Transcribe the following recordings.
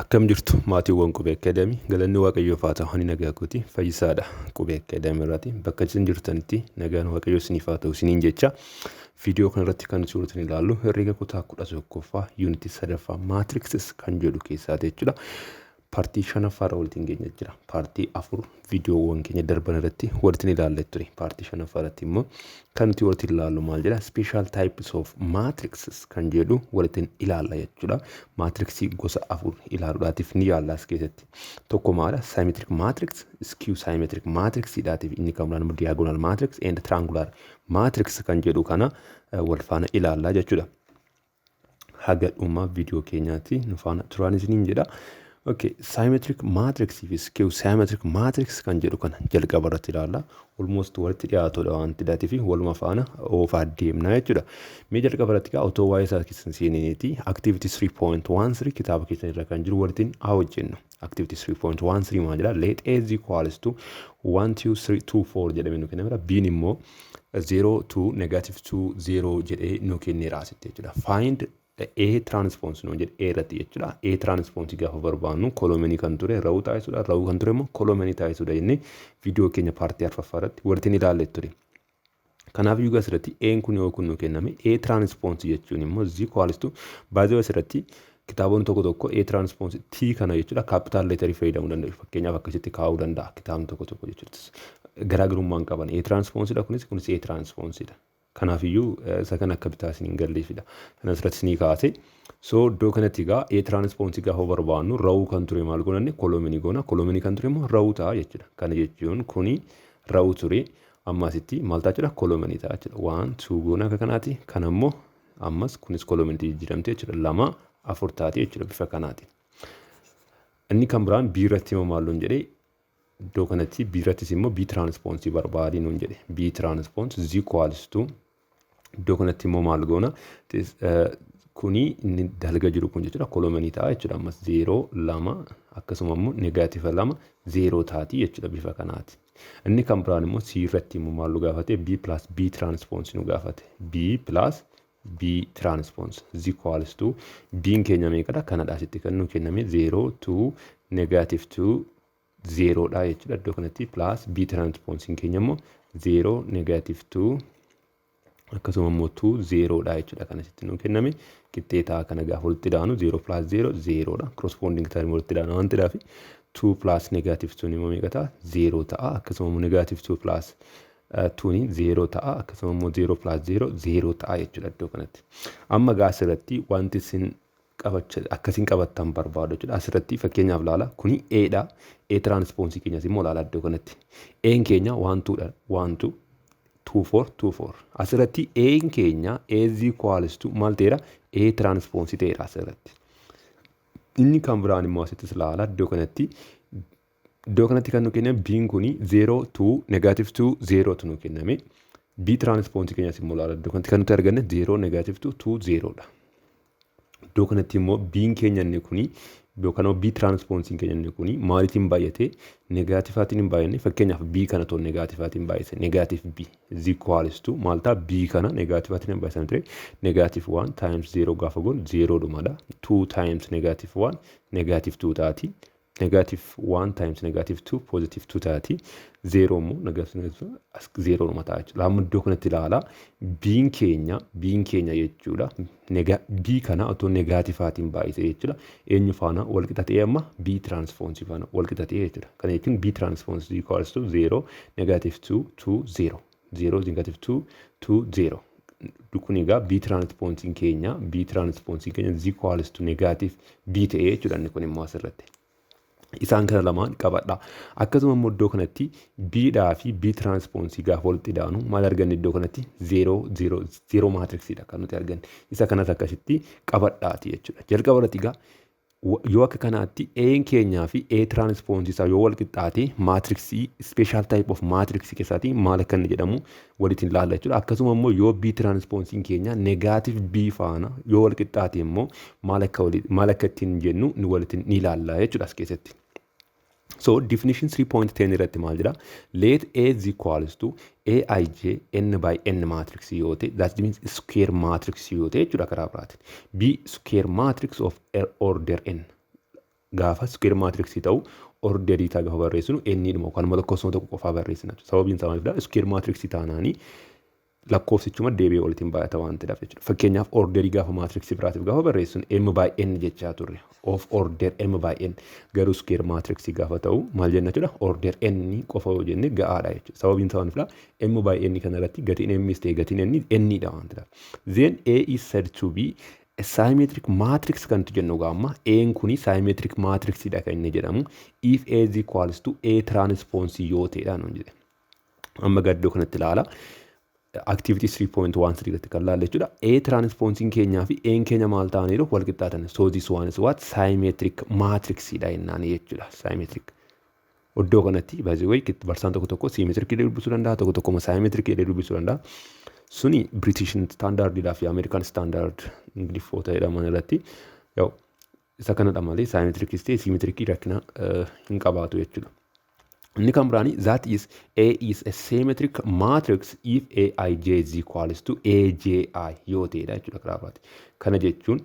Akkam jirtu, maatiiwwan Qubee Academy? Galanni Waaqayyoof haa ta'u, ani nagaa kooti, fayyisaadha. Qubee Academy irraati bakka isin jirtanitti nagaan Waaqayyoo isiniif haa ta'u isiniin jecha, viidiyoo kanarratti kan suuratan ilaallu herreega kutaa 11ffaa, yuunitii sadaffaa, matrices kan jedhu keessaati jechuudha. Partii shanaffaarra walitti hin jira. Partii afur viidiyoowwan keenya darban irratti walitti ilaalle ture. Partii shanaffaa irratti immoo kan nuti walitti ilaallu maal jedha? Special types of matrices kan jedhu walitti ilaalla jechuudha. Maatriksii gosa afur ilaaluudhaatiif ni yaalla as keessatti. Tokko maala? Symmetric matrix, skew symmetric matrix dhaatiif inni kan biraan immoo diagonal matrix and triangular matrix kan jedhu kana wal faana ilaallaa jechuudha. Haga dhuma viidiyoo keenyaatti nu faana turaan isiniin jedha. Okay, symmetric matrix fi skew symmetric matrix kan jedhu kana jalqaba irratti ilaalla. Almost walitti dhiyaatudha waan ta'eef fi waluma faana oofaa deemna jechuudha. Mee jalqaba irratti gaa otoo waa'ee isaa keessan seenineeti activity 3.13 kitaaba keessan irra kan jiru walitti haa hojjennu. Activity 3.13 maal jedha? Let A is equals to 1 2 3 2 4 jedhamee nu kennameera. B immoo 0 2 negative 2 0 jedhee nu kenneera asitti jechuudha. Find A transpose nu jedhe A irratti jechuudha. A transpose gaafa barbaannu columnii kan ture rowuu taasisuudha. Rowuu kan ture immoo columnii taasisuudha jennee viidiyoo keenya partii arfaffaa irratti walitti ilaalle ture. Kanaaf iyyuu asirratti A'n kun yoo kun nu kenname, A transpose jechuun immoo is equals to, baay'ee asirratti kitaabonni tokko tokko A transpose T kana jechuudha capital letterii fayyadamuu danda'u. Fakkeenyaaf akkasitti kaa'uu danda'a kitaabni tokko tokko jechuudha. Garaagarummaan qaban A transpose dha, kunis A transpose dha. Kanaafiyyuu isa kan akka bitaa isin hin galleefidha. Kana asirratti isinii kaase. So iddoo kanatti egaa A transpose gaafa barbaannu rowuu kan ture maal goonanne? Columnii goona. Columnii kan ture immoo rowuu ta'a jechuudha. Kana jechuun kuni rowuu ture, amma asitti maal ta'a jechuudha? Columnii ta'a jechuudha. One two goona akka kanaati. Kana immoo ammas kunis columniitti jijjiiramte jechuudha. Lama afur taate jechuudha bifa kanaatiin. Inni kan biraan B irratti immoo maal nuun jedhee? Iddoo kanatti B irrattis immoo B transpose barbaadii nuun jedhe. B transpose is equals to, iddoo kanatti immoo maal goona? Kuni inni dalga jiru kun jechuudha columnii ta'a jechuudha. Ammas zeeroo lama, akkasuma immoo negative lama zeeroo taati jechuudha bifa kanaati. Inni kan biraan immoo C irratti immoo maal nu gaafate? B plus B transpose nu gaafate. B plus B transpose is equals to, B'n keenya meeqadha? Kanadha, asitti kan nu kenname 0 2 negative 2 0 dha jechuudha iddoo kanatti. Plus B transposein keenya immoo 0 negative 2, akkasuma immoo 2 0 dha jechuudha kan asitti nu kenname. Qixxeetaa kana gaafa walitti daanu 0 plus 0 0 dha. Corresponding term walitti daanu waan ta'eef, 2 plus negative 2 immoo meeqa ta'a? 0 ta'a. Akkasuma immoo negative 2 plus 2 0 ta'a. Akkasuma immoo 0 plus 0 0 ta'a jechuudha iddoo kanatti. Amma gaa asirratti wanti isin qabacha akkasiin qabattan barbaadu jechuudha. Asirratti fakkeenyaaf laala, kuni A dha. A transpose keenyas immoo laala iddoo kanatti. A'n keenya one twodha. One two 2 4 2 4. Asirratti A'n keenya A is equals to maal ta'eera? A transpose ta'eera asirratti. Inni kan biraan immoo asittis laala iddoo kanatti. Iddoo kanatti kan nu kenname B'n kuni 0 2 negative 2 0 tu nu kenname. B transpose keenyas immoo laala, iddoo kanatti kan nuti arganne 0 negative 2 2 0 dha. Iddoo kanatti immoo B'n keenya inni kuni yookaan immoo B transposein keenya inni kuni maaliitiin baay'ate? Negativeaatiin hin baay'anne. Fakkeenyaaf B kana toon negativeaatiin baay'ise, negative B is equals to maal ta'a? B kana negativeaatiin hin baay'isan ture, negative 1 times 0 gaafa goonu 0 dhumadha. 2 times negative 1 negative 2 taati. Negative 1 times negative 2 positive 2 taati. 0 immoo negative 0 dhuma ta'a jechuudha. Amma iddoo kanatti ilaala. B'n keenya jechuudha. B kana otoo negativeaatiin baay'ise jechuudha. Eenyu faana wal qixa ta'ee amma? B transpose faana wal qixa ta'ee jechuudha. Kana jechuun B transpose equals to 0 negative 2 2 0 0 negative 2 2 0. Kun egaa B transposein keenya is equals to negative B ta'ee jechuudha inni kun immoo asirratti. Isaan kana lamaan qabadha. Akkasuma immoo iddoo kanatti B dhaa fi B transpose gaafa walitti idaanu maal arganne iddoo kanatti? 0 0 0 matrixiidha kan nuti arganne. Isa kanas akkasitti qabadhaati jechuudha. Jalqaba irratti egaa yoo akka kanaatti A'n keenyaa fi A transpose isaa yoo wal qixxaate, matrixii special type of matrix keessaatii maal akka inni jedhamu walitti ilaalla jechuudha. Akkasuma immoo yoo B transposein keenya negative B faana yoo wal qixxaate immoo maal akka ittiin jennu ni walitti ni ilaalla jechuudha as keessatti. So definition 3.10 irratti maal jedha? Let A is equals to Aij n by n matrix yoo ta'e, that means square matrix yoo ta'e jechuudha karaa biraatiin. B square matrix of order n. Gaafa square matrix ta'u, orderii isaa gaafa barreessinu n dhuma yookaan immoo lakkoofsuma tokko qofaa barreessina. Sababiin isaa maalidha? Square matrix taanaanii lakkoofsichuma deebi'ee walitti baay'ata waan ta'eef jechuudha. Fakkeenyaaf, orderii gaafa matrixii biraatiif gaafa barreessinu m by n jechaa turre. Of order m by n. Garuu square matrixii gaafa ta'u maal jenna jechuudha? Order n qofa yoo jenne ga'aadha jechuudha. Sababiin isaa maalidha? M by n kana irratti gatiin m ta'e gatiin n n dha waan ta'eef. Then A is said to be a symmetric matrix kan nuti jennu gaamma A'n kuni symmetric matrixidha kan inni jedhamu if A is equals to A transpose yoo ta'edha nuun jedhe. Amma gaddoo kanatti ilaala. Activity 3.13 irratti kan laalle jechuudha. A transposiin keenyaa fi A'n keenya maal ta'aniiru? Wal qixxaatan. So this one is what? Symmetric matrixidha jennaan jechuudha. Symmetric. Iddoo kanatti baay'ee barsaan tokko tokko symmetric jedhee dubbisuu danda'a, tokko tokko immoo symmetric jedhee dubbisuu danda'a. Suni British Standardidhaa fi American Standard Ingiliffoota jedhaman irratti yoo isa kanadha malee symmetricis ta'e symmetricii rakkina hin qabaatu jechuudha. Inni kan biraani, that is, A is a symmetric matrix if Aij is equals to Aji yoo ta'edha jechuudha karaa biraati. Kana jechuun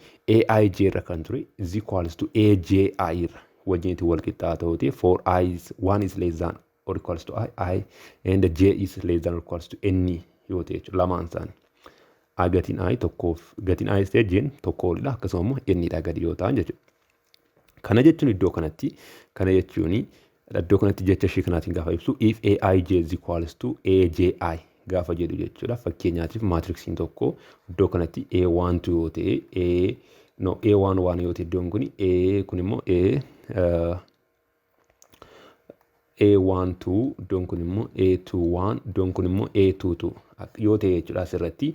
Aij irra kan ture is equals to Aji irra wajjin wal qixxaata ta'e for I is one is less than or equals to I and J is less than or equals to N yoo ta'e jechuudha lamaan isaanii. A gatiin I tokkoof gatiin I ta'e J'n tokko olidha, akkasuma immoo N dha gadi yoo ta'an jechuudha. Kana jechuun iddoo kanatti kana jechuun iddoo kanatti jecha ishee kanaatiin gaafa ibsu, if Aij is equals to Aji gaafa jedhu jechuudha. Fakkeenyaatiif, matrixiin tokko iddoo kanatti A12 yoo ta'e, A no A11 yoo ta'e, iddoon kun A kun immoo A A12, iddoon kun immoo A21, iddoon kun immoo A22 yoo ta'e jechuudha. Asirratti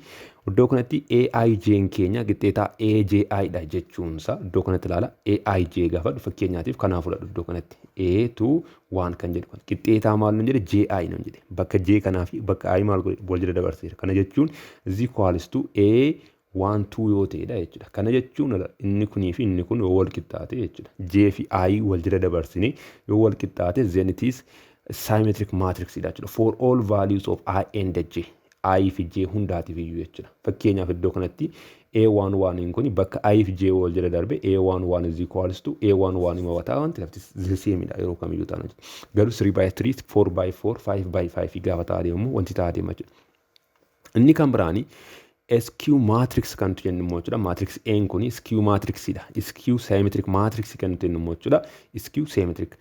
iddoo kanatti AIJ'n keenya qixxeetaa AJI dha jechuunsa iddoo kanatti ilaala. AIJ gaafa fakkeenyaatiif kanaa fudhadhu, iddoo kanatti A21 kan jedhu qixxeetaa maal nun jedhe? JI nun jedhe. Bakka J kanaa fi bakka I maal wal jala dabarseera. Kana jechuun is equals to A12 yoo ta'edha jechuudha. Kana jechuun inni kunii fi inni kun yoo wal qixxaate jechuudha. J fi I wal jala dabarsine yoo wal qixxaate, then it is symmetric matrix dha jechuudha. For all values of I and J. I fi J hundaatiif iyyuu jechuudha. Fakkeenyaaf, iddoo kanatti A11 kun bakka I fi J wal jala darbe A11 is equals to A11 ima wataa wanti lafti the same dha yeroo kamiyyuu taana jechuudha. Garuu 3 by 3, 4 by 4, 5 by 5 gaafa ta'aa deemu wanti ta'aa deema jechuudha. Inni kan biraani skew matrix kan nuti jennu immoo jechuudha. Matrix A kun skew matrixidha. Skew symmetric matrix kan nuti jennu immoo jechuudha. Skew symmetric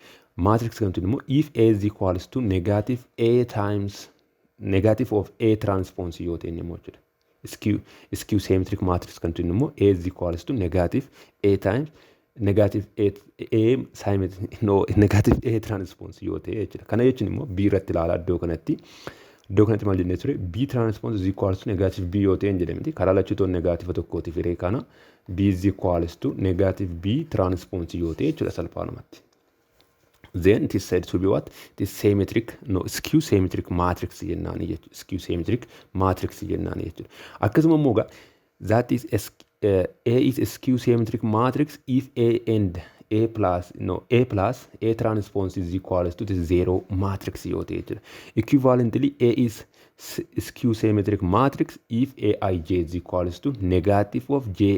matrix kan nuti jennu immoo if A is equals to negative A times negative of A transpose yoo ta'e immoo jechuudha. Skew symmetric matrix kan nuti jennu immoo A is equals to negative A times negative A, A symmetric, no, negative A transpose yoo ta'e jechuudha. Kana jechuun immoo B irratti ilaala iddoo kanatti. Iddoo kanatti maal jennee ture? B transpose is equals to negative B yoo ta'e hin jedhamti. Karaa lachuutoon negative tokkooti firee kana B is equals to negative B transpose yoo ta'e jechuudha salphaadhumatti. Then it is said to be what? It is symmetric, no, skew symmetric matrix jennaani jechuudha. Skew symmetric matrix jennaani jechuudha. Akkasuma immoo egaa that is A is a skew symmetric matrix if A and A plus, no, A plus A transpose is equals to the zero matrix yoo ta'e jechuudha. Equivalently, A is skew symmetric matrix if Aij is equals to negative of Ji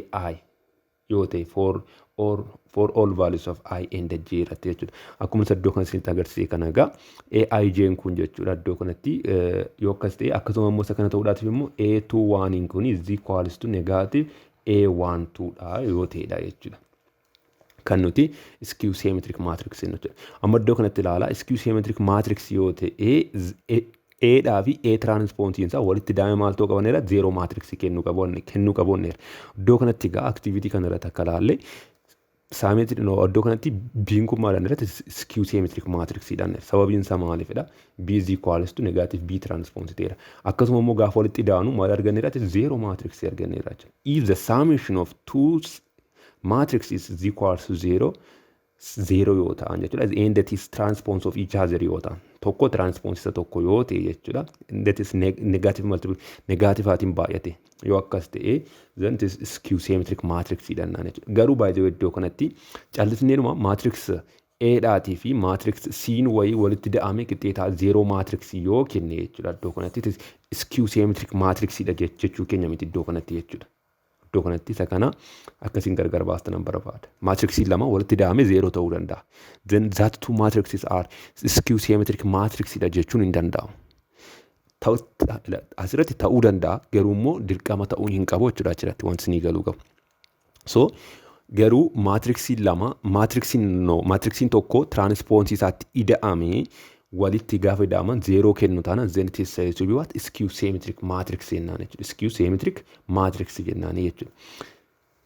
yoo ta'e for all values of I and J irratti jechuudha. Akkuma isa iddoo kana isinitti agarsiise kana egaa Aij kun jechuudha iddoo kanatti yoo akkas ta'e, akkasuma immoo isa kana ta'uudhaatiif immoo A21 kun is equals to negative A12 dha yoo ta'edha jechuudha. Kan nuti skew symmetric matrix jennu jechuudha. Amma iddoo kanatti ilaala, skew symmetric matrix yoo ta'e A dhaa fi A transposiin isaa walitti daame maal ta'uu qabaneera? Zero matrix kennuu qabanneera. Iddoo kanatti egaa activity kana irratti akka ilaalle symmetry, no, iddoo kanatti B'n kun maal irratti? Skew symmetric matrix dhaan. Sababiin isaa maalifidha? B is equals to negative B transpose ta'eera. Akkasuma immoo gaafa walitti daanu maal arganneera? Zero matrix arganneera jechuudha. If the summation of two matrix is equals to zero, zero yoo ta'an jechuudha. And that is transpose of each other yoo ta'an. Tokko transpose isa tokko yoo ta'e jechuudha. That is negative multiple negativeaatiin baay'ate yoo akkas ta'e, then it is skew symmetric matrix jedhannaan jechuudha. Garuu baay'ee iddoo kanatti callisneedhuma matrix A dhaatii fi matrix C'n wayii walitti da'ame qixxeetaa zero matrix yoo kenne jechuudha. Iddoo kanatti it is skew symmetric matrix dha jechuu keenya miti iddoo kanatti jechuudha. Iddoo kanatti isa kana akkasiin gargar baastan barbaada. Maatriksiin lama walitti ida'amee zeeroo ta'uu danda'a. Then that two matrices are skew symmetric matrixidha jechuun hin danda'amu. Asirratti ta'uu danda'a, garuu immoo dirqama ta'uu hin qabu jechuudha, achirratti wanti isinii galuu qabu. So garuu maatriksiin lama, maatriksiin, no, maatriksiin tokko tiraanspoonsii isaatti ida'amee walitti gaafa ida'aman zeeroo kennu taanaan, then it is said to be what? Skew symmetric matrix jennaan jechuudha. Skew symmetric matrix jennaan jechuudha.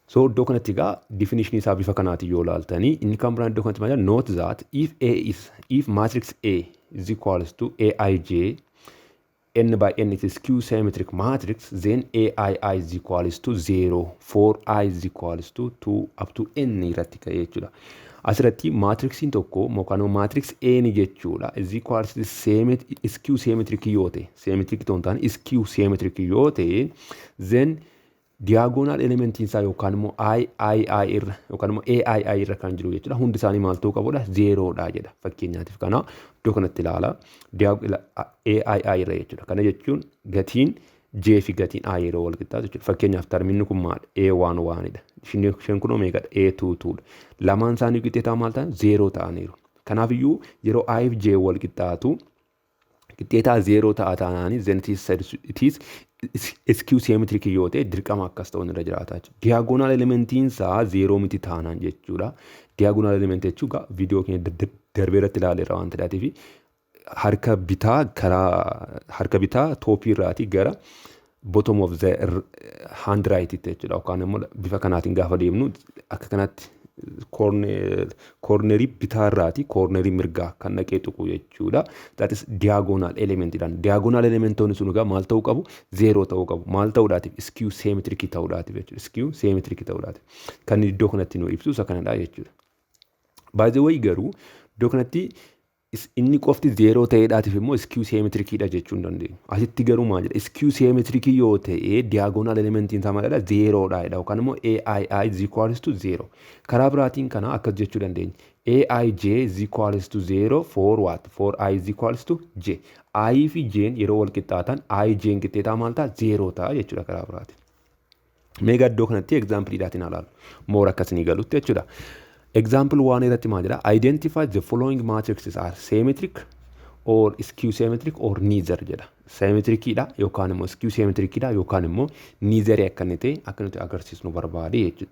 So iddoo kanatti egaa definition isaa bifa kanaatiin yoo ilaaltanii, inni kan biraan iddoo kanatti maal jedha? Note that if matrix A is equals to Aij n by n, it is skew symmetric matrix, then Aii is equals to 0 for I is equals to 2 up to n irratti ka'e jechuudha. Asirratti maatriksiin tokko yookaan maatriks A ni jechuudha is equals to skew symmetric yoo ta'e, symmetric ta'uu hin taane, skew symmetric yoo ta'e, then diagonal elementiin isaa yookaan immoo I I I irra yookaan immoo A I I irra kan jiru jechuudha. Hundi isaanii maal ta'uu qabudha? Zeeroodha jedha. Fakkeenyaatiif kana iddoo kanatti ilaala. A I I irra jechuudha. Kana jechuun gatiin J fi gatiin I yeroo wal qixxaatu jechuudha. Fakkeenyaaf terminni kun maal? A one onedha. Isheen kun meeqadha? A two twodha. Lamaan isaanii qixxeetaa maal ta'an? Zeeroo ta'aniiru. Kanaafiyyuu yeroo I fi J wal qixxaatu qixxeetaa zeeroo ta'a taanaanii, then it is skew symmetric yoo ta'e dirqama akkas ta'uun irra jiraata jechuudha. Diagonal elementiin isaa zeeroo miti taanaan jechuudha. Diagonal element jechuun egaa viidiyoo keenya darbee irratti ilaaleerra waan ta'eef, harka bitaa karaa harka bitaa topii irraatii gara bottom of the hand right jechuudha. Yookaan immoo bifa kanaatiin gaafa deemnu akka kanatti cornerii bitaa irraatii cornerii mirgaa kan dhaqee tuqu jechuudha. That is diagonal elementidhaan. Diagonal elementoonni sun egaa maal ta'uu qabu? Zeeroo ta'uu qabu. Maal ta'uudhaatiif? Skew symmetric ta'uudhaatiif jechuudha. Skew symmetric ta'uudhaatiif. Kan iddoo kanatti nu ibsu isa kanadha jechuudha. By the way, garuu iddoo kanatti inni qofti zeeroo ta'eedhaatiif immoo skew symmetricidha jechuu hin dandeenyu. Asitti garuu maal jedha? Skew symmetric yoo ta'e diagonal elementiin isaa maalidha? Zeeroodha jedha yookaan immoo AII is equals to zero. Karaa biraatiin kana akkas jechuu dandeenya. AIJ is equals to zero for what? For I is equals to J. I fi J yeroo wal qixxaatan I J qixxeetaa maal ta'a? Zeeroo ta'a jechuudha karaa biraatiin. Meegaa iddoo kanatti exampleiidhaatiin ilaalu. More akkasii galutti jechuudha. Example waan irratti maal jedha? Identify the following matrices are symmetric or skew symmetric or neither jedha. Symmetricidha yookaan immoo skew symmetricidha yookaan immoo neither akka inni ta'e akka nuti agarsiisnu barbaade jechuudha.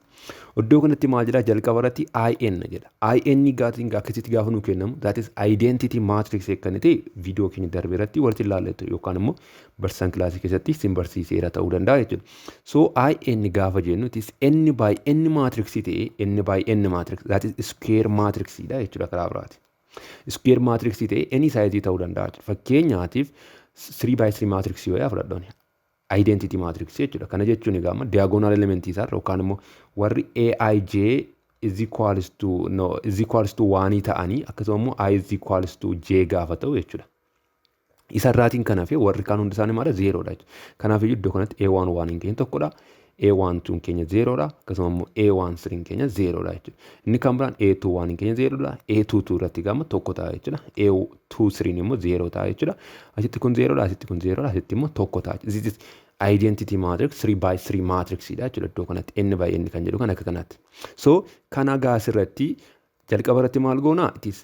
Iddoo kanatti maal jedha? Jalqaba irratti IN jedha. IN gaatiin akkasitti gaafa nuu kennamu, that is identity matrix akka inni ta'e viidiyoo keenya darbe irratti walitti ilaalletu yookaan immoo barsiisaan kilaasii keessatti isin barsiiseera ta'uu danda'a jechuudha. So IN gaafa jennu, it is n by n matrix ta'e, n by n matrix, that is square matrix dha jechuudha karaa biraati. Square matrix ta'e any size ta'uu danda'a jechuudha. Fakkeenyaatiif 3 by 3 matrix yoo fudhadhoon identity matrix jechuudha. Kana jechuun egaa amma diagonal element isaa yookaan immoo warri AIJ is equals to, no, is equals to 1 ta'anii akkasuma immoo I is equals to J gaafa ta'u jechuudha. Isarraatiin kan hafe warri kaan hundi isaanii maal? Zeeroodha jechuudha. Kanaaf iyyuu iddoo kanatti A1 1 keenya tokkodha. A1 2 keenya zeeroodha. Akkasuma immoo A1 3 keenya zeeroodha jechuudha. Inni kan biraan A2 1 keenya zeeroodha. A2 2 irratti gama tokko ta'a jechuudha. A2 3 immoo zeeroo ta'a jechuudha. Asitti kun zeeroodha. Asitti kun zeeroodha. Asitti immoo tokko ta'a. This is identity matrix, 3 by 3 matrix dha jechuudha, iddoo kanatti n by n kan jedhu kan akka kanaatti. So kana gaa asirratti jalqaba irratti maal goonaa? It is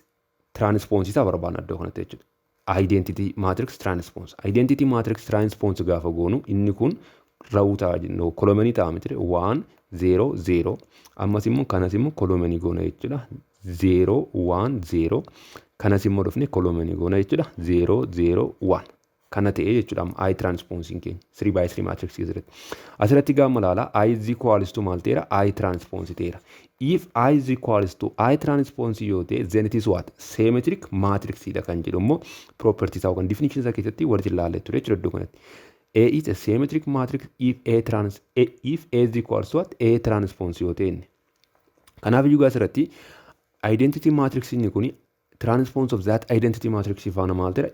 transpose isaa barbaadna iddoo kanatti jechuudha. Identity matrix transpose. Identity matrix transpose gaafa goonu inni kun row ta'a jennu, columnii ta'a miti? 1 0 0. Ammas immoo kanas immoo columnii goona jechuudha. 0 1 0. Kanas immoo dhufne columnii goona jechuudha. 0 0 1. Kana ta'e jechuudha amma I transposing keenya 3 by 3 matrix asirratti. Asirratti gaafa ilaala, I is equals to maal ta'eera? I transpose ta'eera. If I is equals to I transpose yoo ta'e, then it is what? Symmetric matrix dha kan jedhu immoo property isaa yookaan definition isaa keessatti walitti ilaallee ture jechuudha iddoo kanatti. A is a symmetric matrix if A trans A, if A is equals to what? A transpose yoo ta'e inni. Kanaaf iyyuu asirratti identity matrix inni kuni transpose of that identity matrix faana maal ta'eera?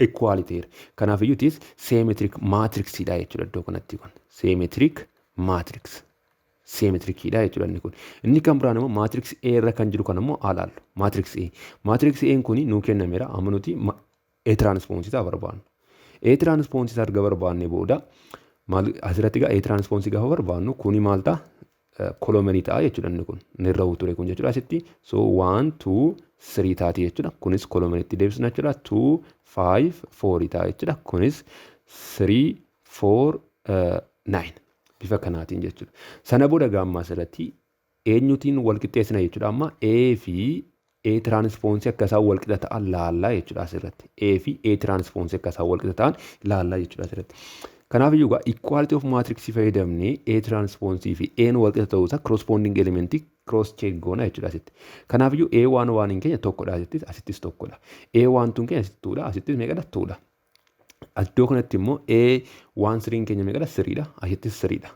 Equality ta'eera. Kanaaf iyyuu it is symmetric matrix dha jechuudha iddoo kanatti kun. Symmetric matrix. Symmetricidha jechuudha inni kun. Inni kan biraan immoo matrix A irra kan jiru kan immoo alaallu. Matrix A. Matrix A kuni nuu kennameera. Amma nuti A transpose isaa barbaanna. A transpose isaa erga barbaanne booda Maal asirratti egaa A transpose gaafa barbaannu kuni maal ta'a? Columnii ta'a jechuudha inni kun. Inni irra ture kun jechuudha asitti. So 1, 2, 3 taati jechuudha. Kunis columniitti deebisna jechuudha. 2, 5, 4 ta'a jechuudha. Kunis 3, 4, 9 bifa kanaatiin jechuudha. Sana booda gaamma asirratti eenyutiin wal qixxeessina jechuudha? Amma A fi A transpose akka isaan wal qixa ta'an laallaa jechuudha asirratti. A fi A transpose akka isaan wal qixa ta'an laallaa jechuudha asirratti. Kanaaf iyyuu egaa equality of matrix fayyadamnee A transpose fi A wal qixa ta'uusaa corresponding element cross check goona jechuudha asitti. Kanaaf iyyuu A one oneiin keenya tokkodha asittis, asittis tokkodha. A one twon keenya asitti twodha, asittis meeqadha? Twodha. Iddoo kanatti immoo A one threen keenya meeqadha? Threedha, asittis threedha.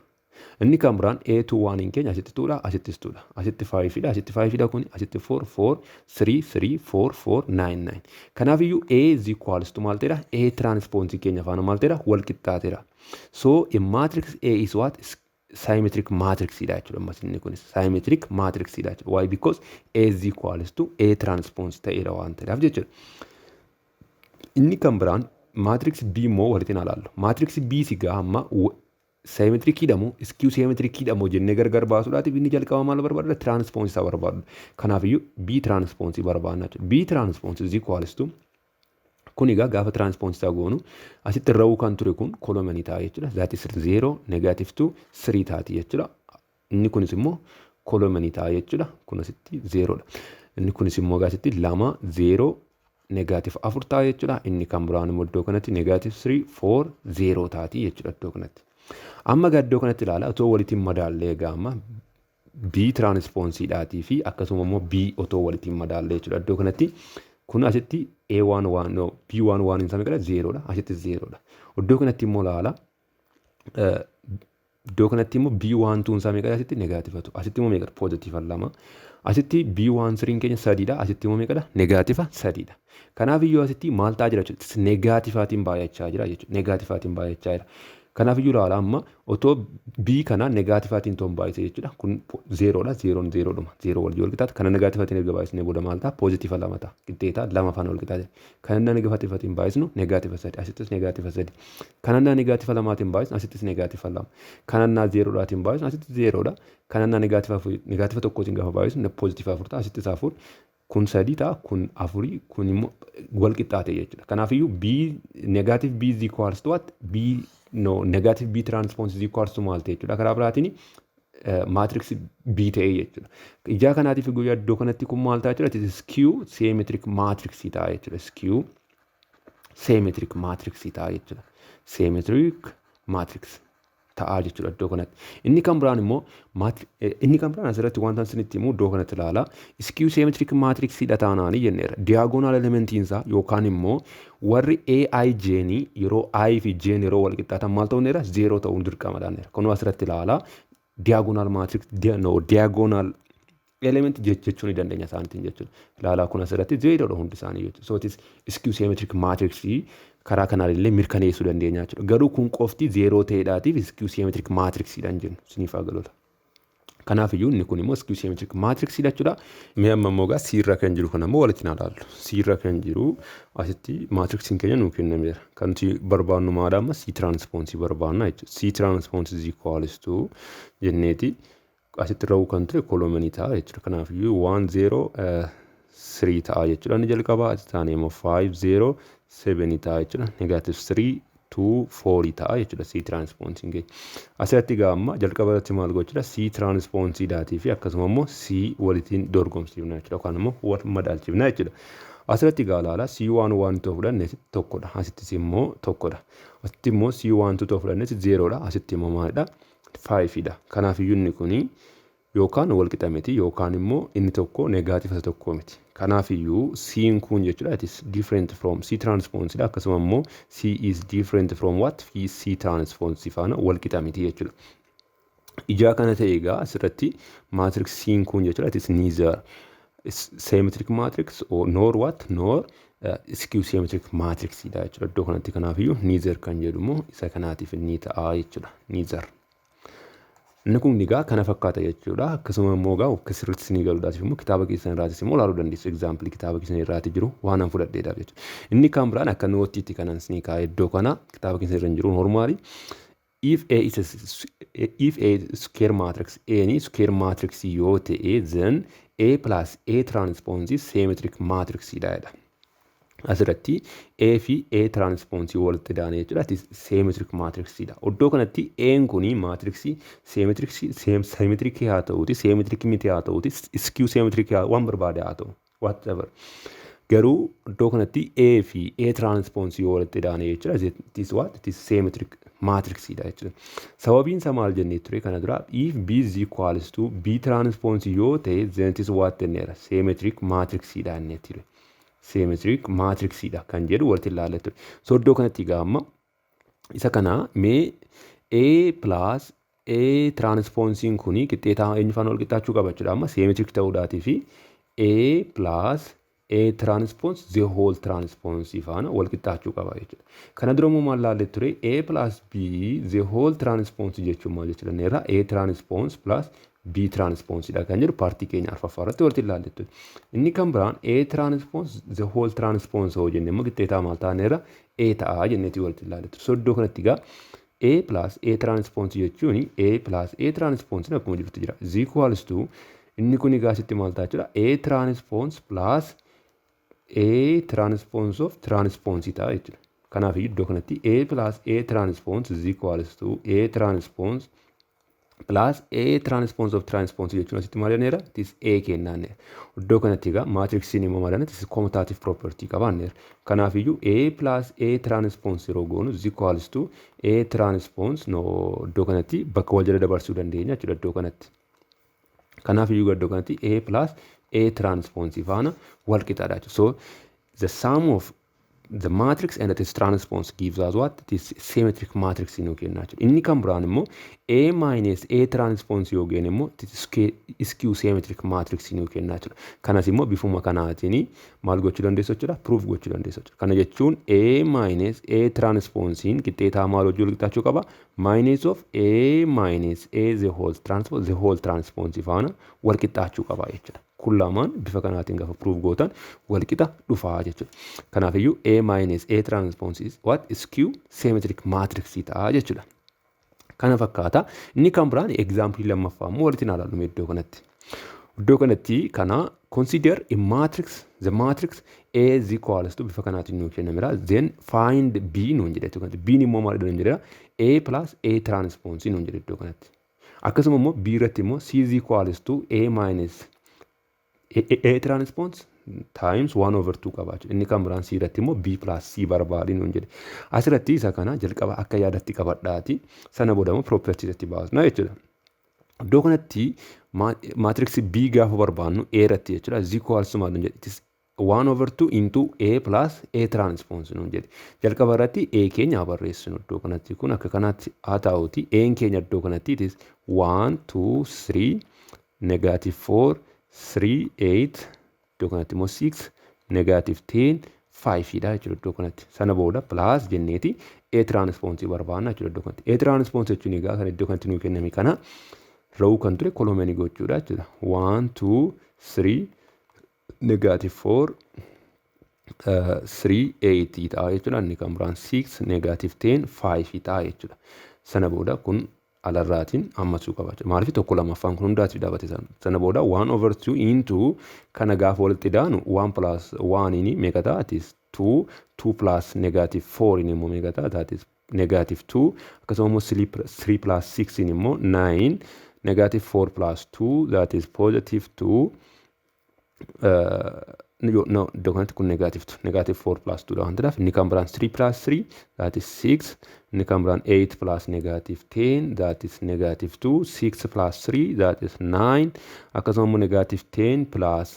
Inni kan biraan A2 oneiin keenya asitti twodha, asittis twodha. Asitti fiveidha, asitti fiveidha kun, asitti four, four, three, three, four, four, nine, nine. Kanaaf iyyuu A is equals to maal ta'edha? A transpose keenya faana maal ta'edha? Wal qixxaateera. So a matrix A is what? Symmetric matrix dha jechuudha. Ammas inni kunis symmetric matrix dha jechuudha. Why? Because A is equals to A transpose ta'eera waan ta'eedhaaf jechuudha. Inni kan biraan matrix B immoo walitti ilaallu. Matrix B si gaa amma symmetriciidha moo skew symmetriciidha moo jennee gargar baasuudhaatiif inni jalqaba maal barbaadudha? Transpose isaa barbaadudha. Kanaafiyyuu B transpose barbaadna jechuudha. B transpose is equals to, kun egaa gaafa transpose isaa goonu asitti rowuu kan ture kun columnii ta'a jechuudha. That is 0, negative 2, 3 taati jechuudha. Inni kunis immoo columnii ta'a jechuudha. Kun asitti 0dha. Inni kunis immoo asitti 2, 0, negative 4 ta'a jechuudha. Inni kan biraan immoo iddoo kanatti negative 3, 4, 0 taati jechuudha iddoo kanatti. Amma egaa iddoo kanatti ilaala, otoo walitti hin madaallee egaa amma B transposeiidhaatii fi akkasuma immoo B otoo walitti hin madaallee jechuudha. Iddoo kanatti kun asitti A1 1, no, B1 1 isaa meeqadha? 0dha. Asitti 0dha. Iddoo kanatti immoo ilaala. Iddoo kanatti immoo B1 2 isaa meeqadha? Asitti negative 2. Asitti immoo meeqadha? Positive 2. Asitti B1 3 keenya sadiidha. Asitti immoo meeqadha? Negative sadiidha. Kanaaf iyyuu asitti maal ta'aa jira jechuudha? Negativeaatiin baay'achaa jira jechuudha. Negativeaatiin baay'achaa jira. Kanaaf iyyuu ilaala, amma otoo B kana negativeaatiin toon baay'ise jechuudha. Kun zerodha. Zeroon zerodhuma. Zero wal qixxaata. Kana negativeaatiin erga baay'isnee booda maal ta'a? Positive 2 ta'a. Qixxeetaa 2 faana wal qixxaata. Kana negativeaatiin baay'isnu negative sadi. Asittis negative sadi. Kana negative lamaatiin baay'isnu asittis negative 2. Kana zerodhaatiin baay'isnu asitti zerodha. Kana negative tokkootiin gaafa baay'isnu positive 4 ta'a. Asittis 4. Kun sadii ta'a, kun afurii, kun immoo wal qixxaate jechuudha. Kanaafiyyuu B negative B is equals to what? B, no, negative B transpose is equals to maal ta'e jechuudha? Karaa biraatiin matrix B ta'e jechuudha. Ijaa kanaatiif guyyaa iddoo kanatti kun maal ta'a jechuudha? Skew symmetric matrix ta'a jechuudha. Skew symmetric matrix ta'a jechuudha. Symmetric matrix ta'a jechuudha iddoo kanatti. Inni kan biraan immoo, inni kan biraan asirratti wanta isinitti himu iddoo kanatti ilaala. Skew symmetric matrixidha taanaanii jenneera. Diagonal elementiin isaa yookaan immoo warri AIJ yeroo I fi J yeroo wal qixxaatan maal ta'uu neera? Zero ta'uun dirqamadha. Kunoo asirratti ilaala. Diagonal matrix, no, diagonal element jechuu ni dandeenya isaaniitiin jechuudha. Ilaalaa, kun asirratti zerodha hundi isaanii jechuudha. So it is skew symmetric matrix karaa kanaan illee mirkaneessuu dandeenya jechuudha. Garuu kun qofti zero ta'eedhaatiif skew symmetric matrixidhaan jennu isiniif haa galudha. Kanaaf iyyuu inni kun immoo skew symmetric matrixidha jechuudha. Mee amma immoo egaa C irra kan jiru kana immoo walitti ilaallu. C irra kan jiru asitti matrixiin keenya nuu kennameera. Kan nuti barbaannu maadha amma? C transpose barbaanna jechuudha. C transpose is equals to jenneeti asitti row kan ture columnii ta'a jechuudha. Kanaaf iyyuu 1 0 3 ta'a jechuudha. Inni jalqabaa asitti taanee immoo 5 0 7 ta'a jechuudha. Negative 3 2 4 ta'a jechuudha C transposeiin keenya. Asirratti egaa amma jalqaba irratti maal gochuudha? C transposeiidhaatii fi akkasuma immoo C walitiin dorgomsiifna jechuudha. Yookaan immoo wal madaalchifna jechuudha. Asirratti egaa ilaala, C one one two fudhanne tokkodha. Asittis immoo tokkodha. Asitti immoo C one two fudhanne zerodha. Asitti immoo maalidha? Fiveidha. Kanaaf iyyuu inni kuni yookaan wal qixa miti yookaan immoo inni tokko negative isa tokko miti. Kanaaf iyyuu C'n kun jechuudha, it is different from C transpose dha. Akkasuma immoo C is different from what? Fi C transpose faana wal qixa miti jechuudha. Ijaa kana ta'e egaa asirratti matrix C'n kun jechuudha, it is neither symmetric matrix or nor what, nor skew symmetric matrix dha jechuudha iddoo kanatti. Kanaaf iyyuu neither kan jedhu immoo isa kanaatiif ni ta'a jechuudha, neither. Inni kun egaa kana fakkaata jechuudha. Akkasuma immoo egaa akka sirriitti isinii galuudhaaf immoo kitaaba keessan irraatis immoo ilaaluu dandeessu. Example kitaaba keessan irraati jiru waan an fudhadheedhaaf jechuudha. Inni kan biraan akka noteiitti kanan isinii kaa'e iddoo kana kitaaba keessan irra hin jiru normally. If A is square matrix, A ni square matrix yoo ta'e, then A plus A transpose symmetric matrix dha jedha. Asirratti A fi A transpose walitti daane jechuudha. Symmetric matrix dha. Iddoo kanatti A'n kuni matrixii symmetric haa ta'uuti, symmetric miti haa ta'uuti, skew symmetric waan barbaade haa ta'u, whatever. Garuu iddoo kanatti A fi A transpose yoo walitti daane jechuudha. It is what? It is symmetric matrix dha jechuudha. Sababiin isaa maal jennee ture kana dura? If B is equals to B transpose yoo ta'e, then it is what jenneera? Symmetric matrix dha jennee ture. Symmetric matrix dha kan jedhu walitti ilaallee ture. So iddoo kanatti egaa amma isa kana mee A plus A transpose'n kuni qixxeetaa eenyu faana wal qixxaachuu qaba jechuudha. Amma symmetric ta'uudhaatii fi A plus A transpose the whole transpose faana wal qixxaachuu qaba jechuudha. Kana dura immoo maal laallee ture? A plus B the whole transpose jechuun maal jechuudha? Irraa A transpose plus B transpose dha kan jedhu partii keenya arfaffaa irratti walitti ilaallee ture. Inni kan biraan A transpose the whole transpose hoo jenne immoo qixxeetaa maal taaneerra? A ta'a jenneeti walitti ilaallee ture. So iddoo kanatti egaa A plus A transpose jechuun A plus A transpose akkuma jirutti jira. Is equals to inni kun egaa asitti maal ta'a jechuudha? A transpose plus A transpose of transpose ta'a jechuudha. Kanaaf iddoo kanatti A plus A transpose is equals to A transpose plus A transpose of transpose jechuun asitti maal jenneera? It is A kennaanneera. Iddoo kanatti egaa matrixiin immoo maal jenna? It is commutative property qabaanneera. Kanaaf iyyuu A plus A transpose yeroo goonu is equals to A transpose, no, iddoo kanatti bakka wal jala dabarsuu dandeenya jechuudha iddoo kanatti. Kanaaf iyyuu iddoo kanatti A plus A transpose faana wal qixaadha jechuudha. So the sum of the matrix and its transpose gives us what? It is symmetric matrix nuu kenna jechuudha. Inni kan biraan immoo A minus A transpose yoo geenne immoo skew symmetric matrix nuu kenna jechuudha. Kanas immoo bifuma kanaatiin maal gochuu dandeessu jechuudha? Proof gochuu dandeessu jechuudha. Kana jechuun A minus A transpose'n qixxeetaa maal hojii wal qixxaachuu qaba? Minus of A minus A the whole transpose faana wal qixxaachuu qaba jechuudha. Kun lamaan bifa kanaatiin gaafa proof gootan wal qixa dhufaa jechuudha. Kanaafiyyuu A minus A transpose is what? Skew symmetric matrix ta'a jechuudha. Kana fakkaata. Inni kan biraan example lammaffaa immoo walitti ilaallu iddoo kanatti. Iddoo kanatti kana consider a matrix, the matrix A is equals to bifa kanaatiin nuu kennameera. Then find B nuun jedhe iddoo kanatti. B immoo maal nuun jedheera? A plus A transpose nuun jedhe iddoo kanatti. Akkasuma immoo B irratti immoo C is equals to A minus A transpose times 1 over 2 qaba jechuudha. Inni kan biraan C irratti immoo B plus C barbaadi nuun jedhe. Asirratti isa kana jalqaba akka yaadatti qabadhaati. Sana booda immoo property irratti baasna jechuudha. Iddoo kanatti matrix B gaafa barbaannu A irratti jechuudha. Is equals to maal nuun jedhe? It is 1 over 2 into A plus A transpose nuun jedhe. Jalqaba irratti A keenya haa barreessinu iddoo kanatti, kun akka kanaatti haa ta'uti. A keenya iddoo kanatti it is 1 2 3 negative 4 3 8, iddoo kanatti immoo 6 negative 10 5 dha jechuudha iddoo kanatti. Sana booda plus jenneeti A transpose barbaanna jechuudha iddoo kanatti. A transpose jechuun egaa kan iddoo kanatti nuu kenname kana row kan ture column gochuudha jechuudha. 1 2 3 negative 4 3 8 ta'a jechuudha. Inni kan biraan 6 negative 10 5 ta'a jechuudha. Sana booda kun alarraatiin hammasuu qaba jechuudha. Maaliif? Tokko lammaffaan kun hundaatiif dhaabate sana. Sana booda 1 over 2 into kana gaafa walitti daanu 1 plus 1 ini meeqa ta'a? It is 2. 2 plus negative 4 ini immoo meeqa ta'a? That is negative 2. Akkasuma immoo 3 plus 6 ini immoo 9. Negative 4 plus 2, that is positive 2. No, iddoo kanatti kun negative 2, negative 4 plus 2 dha waan ta'eef. Inni kan biraan 3 plus 3, that is 6. Inni kan biraan 8 plus negative 10, that is negative 2. 6 plus 3, that is 9. Akkasuma immoo negative 10 plus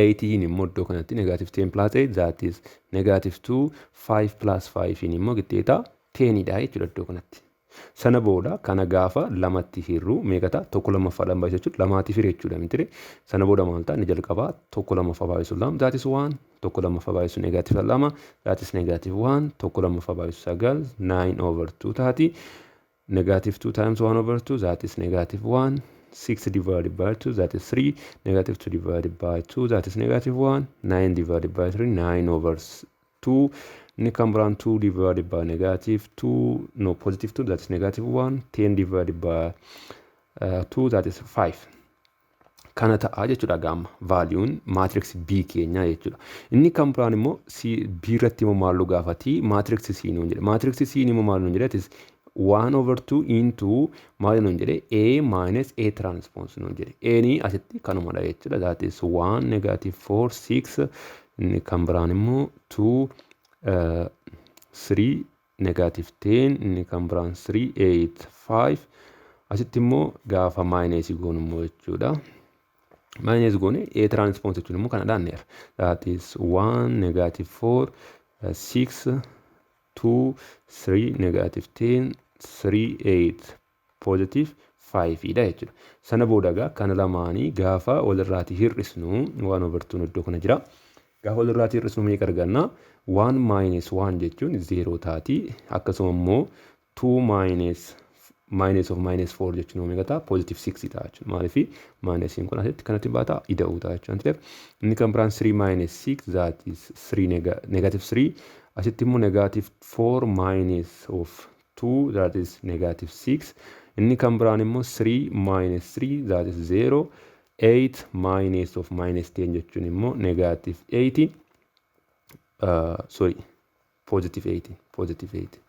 18 immoo iddoo kanatti negative 10 plus 8, that is negative 2. 5 plus 5 immoo qixxeeta 10 dha jechuudha iddoo kanatti. Sana booda kana gaafa lamatti hirru meeqa ta'a? Tokko lammaffaadhaan baay'isu jechuudha. Lamaatiif hiree jechuudha miti. Sana booda maal ta'a? Inni jalqabaa tokko lammaffaa baay'isu lama, that is 1. Tokko lammaffaa baay'isu negative lama, that is negative 1. Tokko lammaffaa baay'isu sagal, 9 over 2 taati. Negative 2 times 1 over 2, that is negative 1. 6 divided by 2, that is 3. Negative 2 divided by 2, that is negative 1. 9 divided by 3, 9 over 2, inni kan biraan 2 divided by negative 2, no, positive 2, that is negative 1, 10 divided by 2, that is 5. Kana ta'a jechuudha gaama valueun matrix B keenyaa jechuudha. Inni kan biraan immoo C, B irratti immoo maal nu gaafati? Matrix C nuun jedhe. Matrix C immoo maal nuun jedhe? It is 1 over 2 into maal nuun jedhe? A minus A transpose nuun jedhe. A ni asitti kanumadha jechuudha. That is 1, negative 4, 6. Inni kan biraan immoo 2, 3, negative 10. Inni kan biraan 3, 8, 5. Asitti immoo gaafa minus goonu immoo jechuudha. Minus goone A transpose jechuun immoo kana dhaanneera. That is 1, negative 4, 6, 2, 3, negative 10, 3, 8, positive 5 dha jechuudha. Sana booda egaa kana lamaanii gaafa walirraatii hir'isnu, 1 over 2 iddoo kana jira. Gaafa walirraatii hir'isnu meeqa arganna? 1 minus 1 jechuun 0 taati. Akkasuma immoo 2 minus minus of minus 4 jechuun meeqa ta'a? Positive 6 ta'a jechuudha. Maaliif minusiin kun asitti kanatti baata ida'uu ta'a jechuudha. Inni kan biraan 3 minus 6, that is 3, negative 3. Asitti immoo negative 4 minus of 2, that is negative 6. Inni kan biraan immoo 3 minus 3, that is 0. 8 minus of minus 10 jechuun immoo negative 8, sorry, positive 8, positive 8.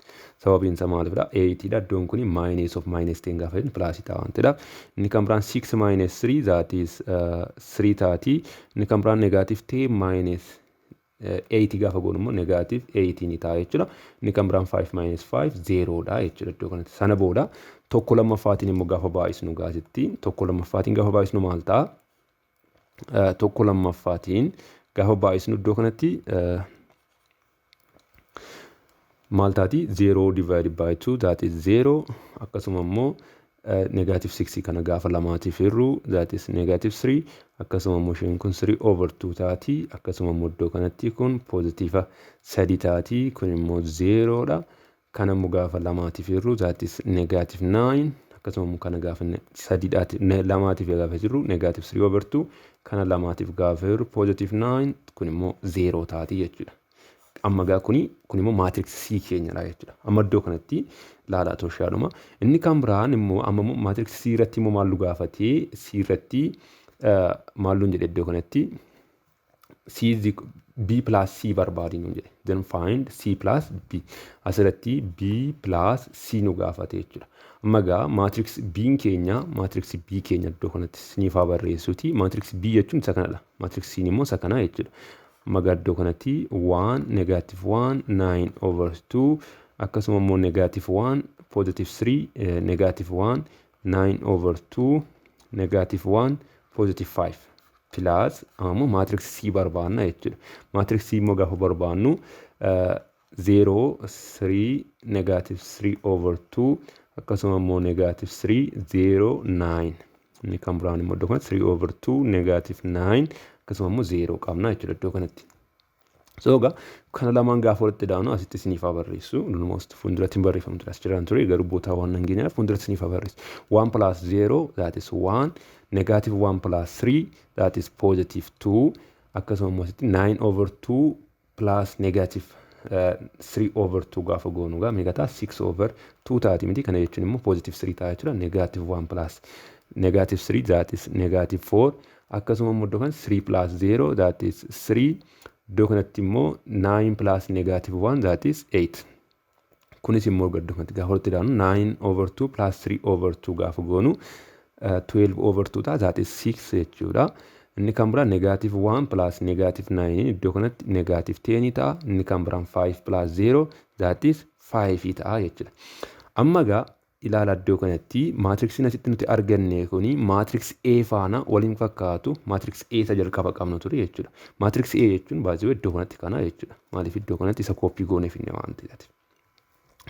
Sababiin isaa maalifidha? 8 dha. Iddoon kun minus of minus 10 gaafa jennu plus ta'a waan ta'eedhaaf. Inni kan biraan 6 minus 3, that is 3 taati. Inni kan biraan negative 10 minus 8 gaafa goonu immoo negative 8 ni ta'a jechuudha. Inni kan biraan 5 minus 5 0 dha jechuudha iddoo kanatti. Sana booda tokko lammaffaatiin immoo gaafa baay'isnu gaasitti, tokko lammaffaatiin gaafa baay'isnu maal ta'a? Tokko lammaffaatiin gaafa baay'isnu iddoo kanatti maal taati? 0 divided by 2, that is 0. Akkasuma immoo negative 6 kana gaafa lamaatiif hirru, that is negative 3. Akkasuma immoo isheen kun 3 over 2 taati. Akkasuma immoo iddoo kanatti kun positive 3 taati. Kun immoo 0 dha. Kana immoo gaafa lamaatiif hirru, that is negative 9. Akkasuma immoo kana gaafa sadiidhaati lamaatiif gaafa jirru, negative 3 over 2. Kana lamaatiif gaafa hirru, positive 9. Kun immoo 0 taati jechuudha. Amma gaa kun immoo matrix C keenyadha jechuudha. Amma iddoo kanatti ilaalaa toshaadhuma. Inni kan biraan immoo amma immoo matrix C irratti immoo maal nu gaafatee? C irratti maal nuun jedhe iddoo kanatti? C B plus C barbaadi nuun jedhe. Then find C plus B. Asirratti B plus C nu gaafate jechuudha. Amma gaa matrix B keenya, matrix B keenya iddoo kanatti siniifaa barreessuuti. Matrix B jechuun isa kanadha. Matrix C immoo isa kana jechuudha. Amma gaa iddoo kanatti 1, negative 1, 9 over 2, akkasuma immoo negative 1, positive 3, negative 1, 9 over 2, negative 1, positive 5 plus. Ammoo matrix C barbaanna jechuudha. Matrix C immoo gaafa barbaannu, 0, 3, negative 3 over 2, akkasuma immoo negative 3, 0, 9. Inni kan biraan immoo iddoo kanatti 3 over 2, negative 9, akkasuma immoo 0 qabna jechuudha iddoo kanatti. So egaa kana lamaan gaafa walitti daanu, asitti isiniif haa barreessu. Almost fuulduratti hin barreeffamu ture, as jiraan ture, garuu bootaa waan hin geenyeef fuulduratti isiniif haa barreessu. 1 plus 0, that is 1, negative 1 plus 3, that is positive 2. Akkasuma immoo asitti 9 over 2 plus negative 3 over 2 gaafa goonu gaa meeqa ta'a? 6 over 2 taati miti? Kana jechuun immoo positive 3 ta'a jechuudha. Negative 1 plus negative 3, that is negative 4. Akkasuma immoo iddoo kan 3 plus 0, that is 3. Iddoo kanatti immoo 9 plus negative 1, that is 8. Kunis immoo iddoo kanatti gaafa walitti daanu, 9 over 2 plus 3 over 2 gaafa goonu, 12 over 2 ta'a, that is 6 jechuudha. Inni kan biraan negative 1 plus negative 9 iddoo kanatti negative 10 ta'a. Inni kan biraan 5 plus 0, that is 5 ta'a jechuudha. Amma gaa ilaala, iddoo kanatti matrixiin asitti nuti arganne kuni matrix A faana waliin fakkaatu, matrix A isa jalqaba qabnu ture jechuudha. Matrix A jechuun baay'ee iddoo kanatti kana jechuudha. Maaliif iddoo kanatti isa copy goonee finne waan ta'eef.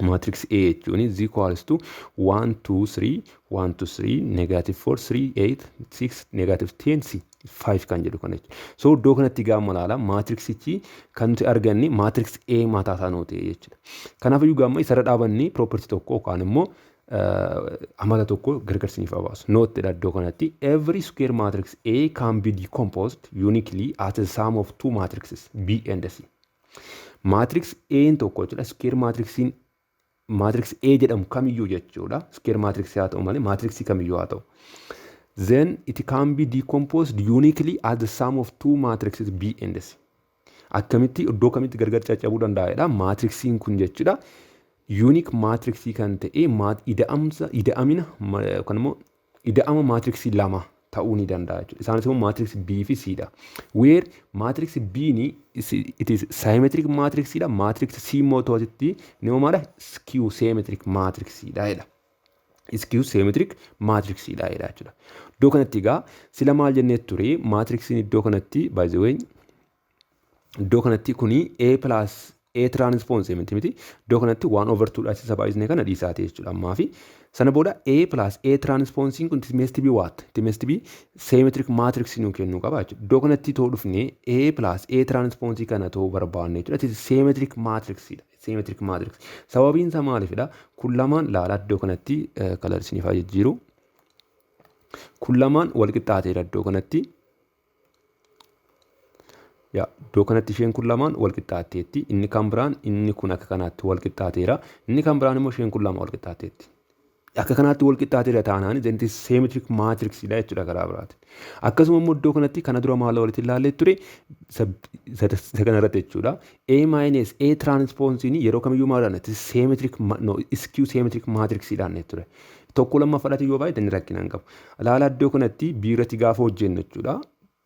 Matrix A jechuun is equals to 1, 2, 3, 1, 2, 3, negative 4, 3, 8, 6, negative 10, C 5 kan jedhu kana jechuudha. So iddoo kanatti gaama ilaala, matrixichi kan nuti arganne matrix A mataa isaa nuu ta'e jechuudha. Kanaafiyyuu gaama isarra dhaabannee property tokko yookaan immoo amala tokko gargar siniif baasu. Note dha iddoo kanatti: every square matrix A can be decomposed uniquely as the sum of two matrices B and C. Matrix A'n tokko jechuudha. Square matrixiin matrix A jedhamu kamiyyuu jechuudha. Square matrix haa ta'u malee matrixii kamiyyuu haa ta'u. Then it can be decomposed uniquely as the sum of two matrices B and C. Akkamitti, iddoo kamitti gargar caccabuu danda'edha? Matrixiin kun jechuudha. Unique matrixii kan ta'e ida'amsa ida'amina yookaan immoo ida'ama matrixii lama ta'uu ni danda'a jechuudha. Isaanis immoo matrix B fi C dha. Where matrix B ni it is symmetric matrix dha. Matrix C immoo to'atitti ni maala? Skew symmetric matrix dha jedha. Skew symmetric matrix dha jedha jechuudha. Iddoo kanatti egaa sila maal jennee ture? Matrixiin iddoo kanatti, by the way, iddoo kanatti kuni A plus A transpose miti. Iddoo kanatti 1 over 2 dha, isa baay'isnee kana dhiisaati jechuudha ammaa fi sana booda A plus A transposing kun it must be what? It must be symmetric matrix nuu kennuu qaba jechuudha. Iddoo kanatti too dhufnee A plus A transpose kana too barbaanne jechuudha. It is symmetric matrix dha. Symmetric matrix. Sababiin isaa maalifidha? Kun lamaan laala, iddoo kanatti color isiniif haa jijjiiru. Kun lamaan wal qixxaateera iddoo kanatti. Yaa, iddoo kanatti isheen kun lamaan wal qixxaateetti. Inni kan biraan inni kun akka kanaatti wal qixxaateera. Inni kan biraan immoo isheen kun lama wal qixxaateetti. Akka kanaatti wal qixxaateera taanaan, then it is symmetric matrix dha jechuudha karaa biraatiin. Akkasuma immoo iddoo kanatti kana dura maal walitti ilaallee ture isa kana irratti jechuudha? A minus A transpose yeroo kamiyyuu maal dhaan? Symmetric, no, skew symmetric matrix dhaan ture. Tokko lammaffaadhaati yoo baay'ate inni rakkina hin qabu. Ilaala, iddoo kanatti B irratti gaafa hojjennu jechuudha.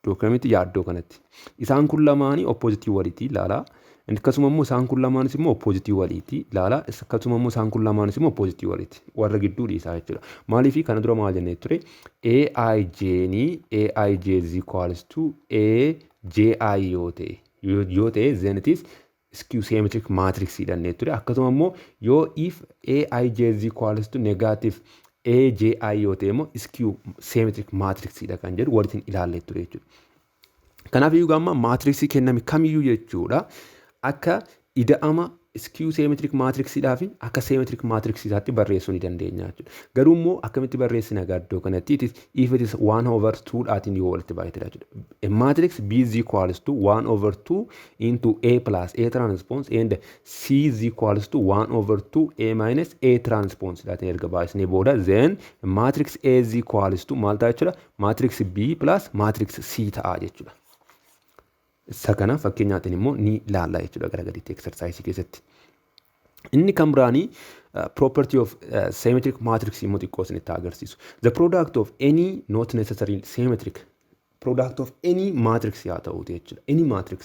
Iddoo kamitti? Yaa, iddoo kanatti. Isaan kun lamaanii opposite waliiti, ilaala. Akkasuma immoo isaan kun lamaanis immoo opposite waliiti, ilaala. Akkasuma immoo isaan kun lamaanis immoo opposite waliiti. Warra gidduu dhiisaa jechuudha. Maaliif? Kana dura maal jennee ture? AIJ ni AIJ is equals to AJI yoo ta'e, then it is skew symmetric matrix jedhannee ture. Akkasuma immoo yoo if AIJ is equals to negative AJI yoo ta'e immoo skew symmetric matrix dha kan jedhu walitti ilaallee ture jechuudha. Kanaaf iyyuu amma matrixii kenname kamiyyuu jechuudha, akka ida'ama skew symmetric matrixiidhaa fi akka symmetric matrix isaatti barreessuu ni dandeenya jechuudha. Garuu immoo akkamitti barreessina egaa iddoo kanatti? It is if it is 1 over 2 dhaatiin yoo walitti baay'atedha jechuudha. A matrix B is equals to 1 over 2 into A plus A transpose and C is equals to 1 over 2 A minus A transpose dhaatiin erga baay'isnee booda, then matrix A is equals to maal ta'a jechuudha? Matrix B plus matrix C ta'a jechuudha. Isa kana fakkeenyaatiin immoo ni ilaalla jechuudha gara gadiitti exercise keessatti. Inni kan biraanii property of symmetric matrix immoo xiqqoo isinitti agarsiisu. The product of any, not necessarily symmetric, product of any matrix haa ta'uuti jechuudha. Any matrix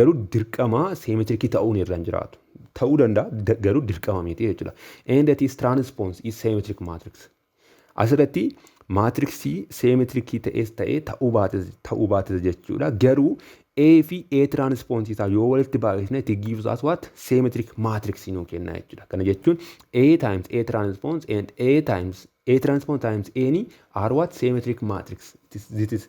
garuu dirqama symmetric ta'uun irra hin jiraatu. Ta'uu danda'a, garuu dirqama miti jechuudha. And that is transpose is symmetric matrix. Asirratti matrixii symmetricii ta'es ta'ee ta'uu baates jechuudha. Garuu A fi A transpose isaa yoo walitti baay'isne, it gives us what? Symmetric matrix nuu kenna jechuudha. Kana jechuun A times A transpose and A times A transpose times A ni are what? Symmetric matrix. This is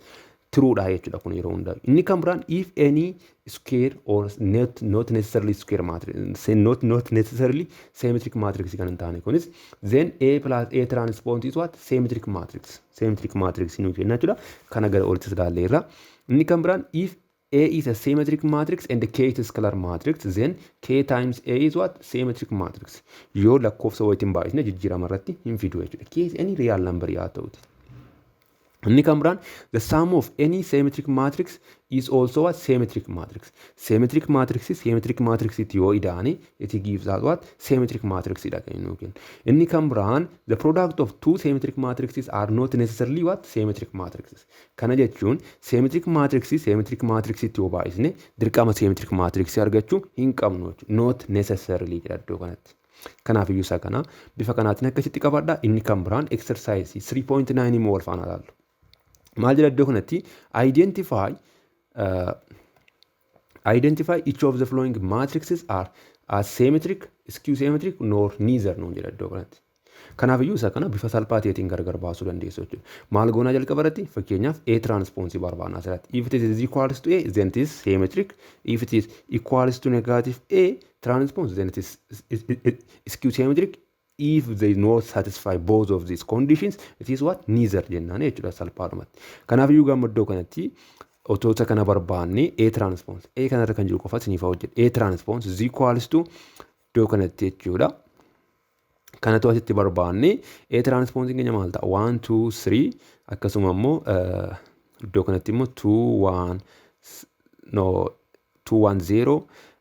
true dha jechuudha kun yeroo hundaa. Inni kan biraan if any square or not necessarily square matrix, not necessarily symmetric matrix kan hin taane kunis, then A plus A transpose is what? Symmetric matrix. Symmetric matrix nuu kenna jechuudha. Kana gara olitti ilaalleerra. Inni kan biraan if A is a symmetric matrix and K is a scalar matrix, then K times A is what? Symmetric matrix. Yoo lakkoofsa wayitiin baay'isne jijjiirama irratti hin fidu jechuudha. K is any real number yaa ta'uti. Inni kan biraan the sum of any symmetric matrix is also a symmetric matrix. Symmetric matrix symmetric matrix itti yoo ida'ani, it gives us what? Symmetric matrix dha kan inni kennu. Inni kan biraan the product of two symmetric matrices are not necessarily what? Symmetric matrices. Kana jechuun symmetric matrix symmetric matrix itti yoo baay'isne dirqama symmetric matrix argachuu hin qabnu jechuudha. Not necessarily jedha iddoo kanatti. Kanaaf iyyuu isa kana bifa kanaatiin akkasitti qabadha. Inni kan biraan exercise 3.9 immoo wal faana ilaallu. Maal jedha iddoo kanatti? Identify each of the following matrices are as symmetric, skew symmetric nor neither nuun jedha iddoo kanatti. Kanaaf iyyuu isa kana bifa salphaa ta'eetiin gargar baasuu dandeessu jechuudha. Maal goonaa jalqaba irratti? Fakkeenyaaf A transpose barbaadna asirratti. If it is equals to A, then it is symmetric. If it is equals to negative A transpose, then it is skew symmetric. If they not satisfy both of these conditions, it is what? Neither jennaan jechuudha salphaadhumatti. Kanaaf iyyuu gama iddoo kanatti Otoo isa kana barbaanne, A transpose A kanarra kan jiru qofa isiniif hojjedha. A transpose is equals to iddoo kanatti jechuudha. Kanatu asitti barbaanne, A transpose keenya maal ta'a? 1, 2, 3, akkasuma immoo iddoo kanatti immoo 2, 1, no, 2, 1, 0,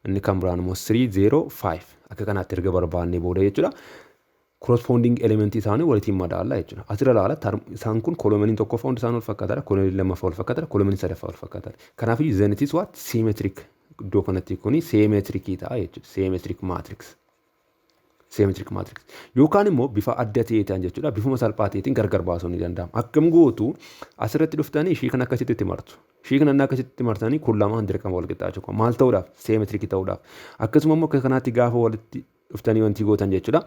inni kan biraan immoo 3, 0, 5. Akka kanaatti erga barbaanne booda jechuudha. Corresponding elementii isaanii walitti madaalla jechuudha. Asirra ilaala, isaan kun columniin tokkoffaa hundi isaanii wal fakkaataadha. Columniin lammaffaa wal fakkaataadha. Columniin sadaffaa wal fakkaataadha. Kanaafuu then it is what? Symmetric. Iddoo kanatti kuni symmetricii ta'a jechuudha. Symmetric matrix. Symmetric matrix. Yookaan immoo bifa adda ta'eetiin jechuudha. Bifuma salphaa ta'eetiin gargar baasuun ni danda'ama. Akkam gootu? Asirratti dhuftanii ishii kana akkasitti itti martu. Ishii kana akkasitti martanii kun lamaan dirqama wal qixxaachuu qaba. Maal ta'uudhaaf? Symmetricii ta'uudhaaf. Akkasuma immoo akka kanaatti gaafa walitti dhuftanii wanti gootan jechuudha.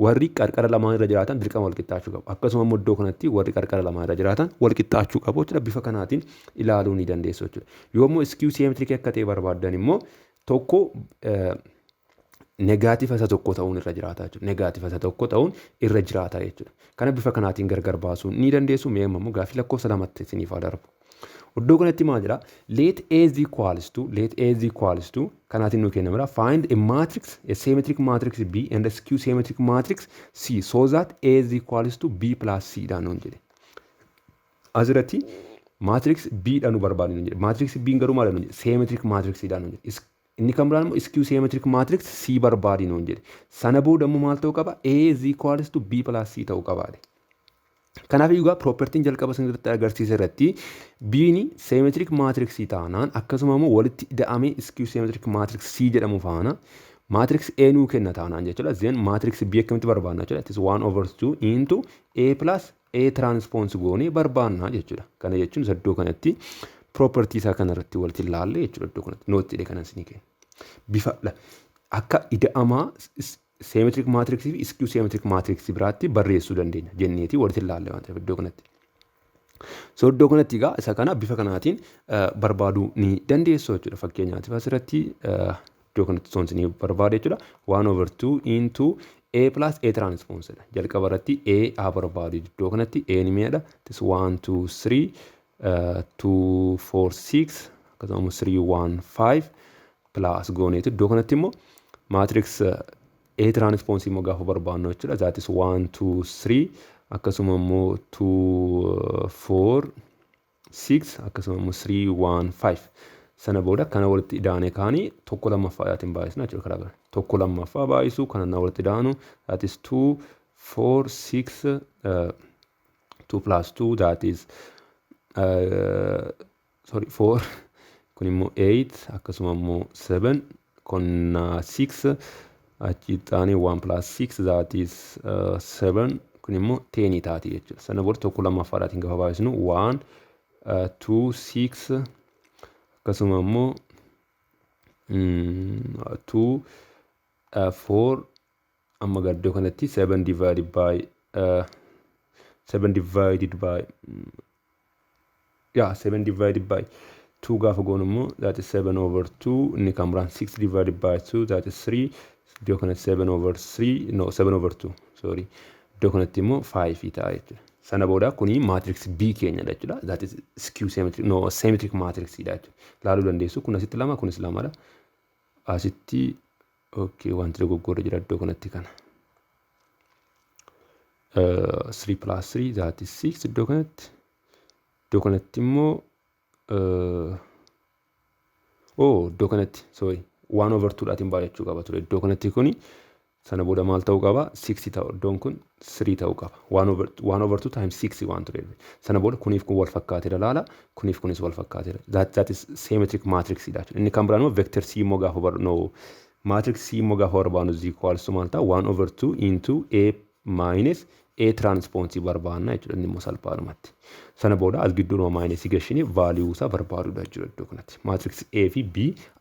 Warri qarqara lamaan irra jiraatan dirqama wal qixxaachuu qabu. Akkasuma immoo iddoo kanatti warri qarqara lamaan irra jiraatan wal qixxaachuu qabu jechuudha. Bifa kanaatiin ilaaluu ni dandeessu jechuudha. Yoo immoo skew symmetricii akka ta'e barbaaddan immoo tokko negative isa tokko ta'uun irra jiraata jechuudha. Negative isa tokko ta'uun irra jiraata jechuudha. Kana bifa kanaatiin gargar baasuu ni dandeessu. Mee immoo gaaffii lakkoofsa 2tti isiniif haa darbu. Iddoo kanatti maal jedha? Let A is equals to kanaatiin nu kennamedha. Find a matrix, a symmetric matrix B and a skew symmetric matrix C so that A is equals to B plus C dhaan nuun jedhe. Asirratti matrix B dhaan nu barbaadnu nuun jedhe. Matrix B garuu maal nuun jedhe? Symmetric matrix dhaan nuun jedhe. Inni kan biraan immoo skew symmetric matrix C barbaadi nuun jedhe. Sana booda immoo maal ta'uu qaba? A is equals to B plus C ta'uu qaba. Kanaaf egaa propertyn jalqaba isin irratti agarsiisa irratti B'n symmetric matrix taanaan, akkasuma immoo walitti ida'amee skew symmetric matrix C jedhamu faana matrix A nuu kenna taanaan jechuudha. Then matrix B akkamitti barbaadna jechuudha? It is 1 over 2 into A plus A transpose goonee barbaadna jechuudha. Kana jechuun iddoo kanatti property isaa kanarratti walitti ilaalle jechuudha, iddoo kanatti nootti kanan isinii kenna. Bifa akka ida'amaa symmetric matrix fi skew symmetric matrix biraatti barreessuu dandeenya jenneetii walitti ilaalle waan ta'eef iddoo kanatti. So iddoo kanatti egaa isa kana bifa kanaatiin barbaaduu ni dandeessu jechuudha. Fakkeenyaatiif asirratti iddoo kanatti soon isinii barbaade jechuudha. 1 over 2 into A plus A transpose dha. Jalqaba irratti A haa barbaadu, iddoo kanatti A ni meeqadha? It is 1, 2, 3, 2, 4, 6, akkasuma 3, 1, 5 plus gooneetu iddoo kanatti immoo matrix A transpose immoo gaafa barbaannu jechuudha. That is 1, 2, 3, akkasuma immoo 2, 4, 6, akkasuma immoo 3, 1, 5. Sana booda kana walitti idaanee kaanii tokko lammaffaadhaatiin baay'isna jechuudha karaa biraa. Tokko lammaffaa baay'isu, kana na walitti idaanu, that is 2, 4, 6, 2 plus 2, that is sorry, 4, kun immoo 8, akkasuma immoo 7, kun 6, achi taanee 1 plus 6, that is 7, kun immoo 10 taati jechuudha. Sana booda tokko lammaffaadhaatiin gaafa baay'isnu 1, 2, 6, akkasuma immoo 2, 4, amma iddoo kanatti 7 divided by 7 divided by, yeah, 7 divided by 2 gaafa goonu immoo that is 7 over 2, inni kan biraan 6 divided by 2, that is 3, iddoo kanatti 7 over 3, no, 7 over 2, sorry, iddoo kanatti immoo 5 ta'a jechuudha. Sana booda kuni matrix B keenyadha jechuudha. That is skew symmetric, no, symmetric matrix dha jechuudha. Laaluu dandeessu, kun asitti lama, kunis lamadha. Asitti, okay, wanti dogoggorre jira iddoo kanatti kana. 3 plus 3, that is 6 iddoo kanatti. Iddoo kanatti immoo oh, iddoo kanatti, sorry, 1 over 2 dhaatiin baay'achuu qaba ture iddoo kanatti kuni. Sana booda maal ta'uu qaba? 6 ta'u, iddoon kun 3 ta'uu qaba. 1 over 2 times 6 waan ture. Sana booda kuniif kun wal fakkaateera, laala, kuniif kunis wal fakkaateera. That is symmetric matrix dha. Inni kan biraan immoo vector C immoo gaafa bar, no, matrix C immoo gaafa barbaannu is equals to maal ta'a? 1 over 2 into A minus A transpose barbaanna jechuudha, inni immoo salphaadhumatti. Sana booda as gidduudhuma minus gashinii value isaa barbaaduudha jechuudha iddoo kanatti. Matrix A fi B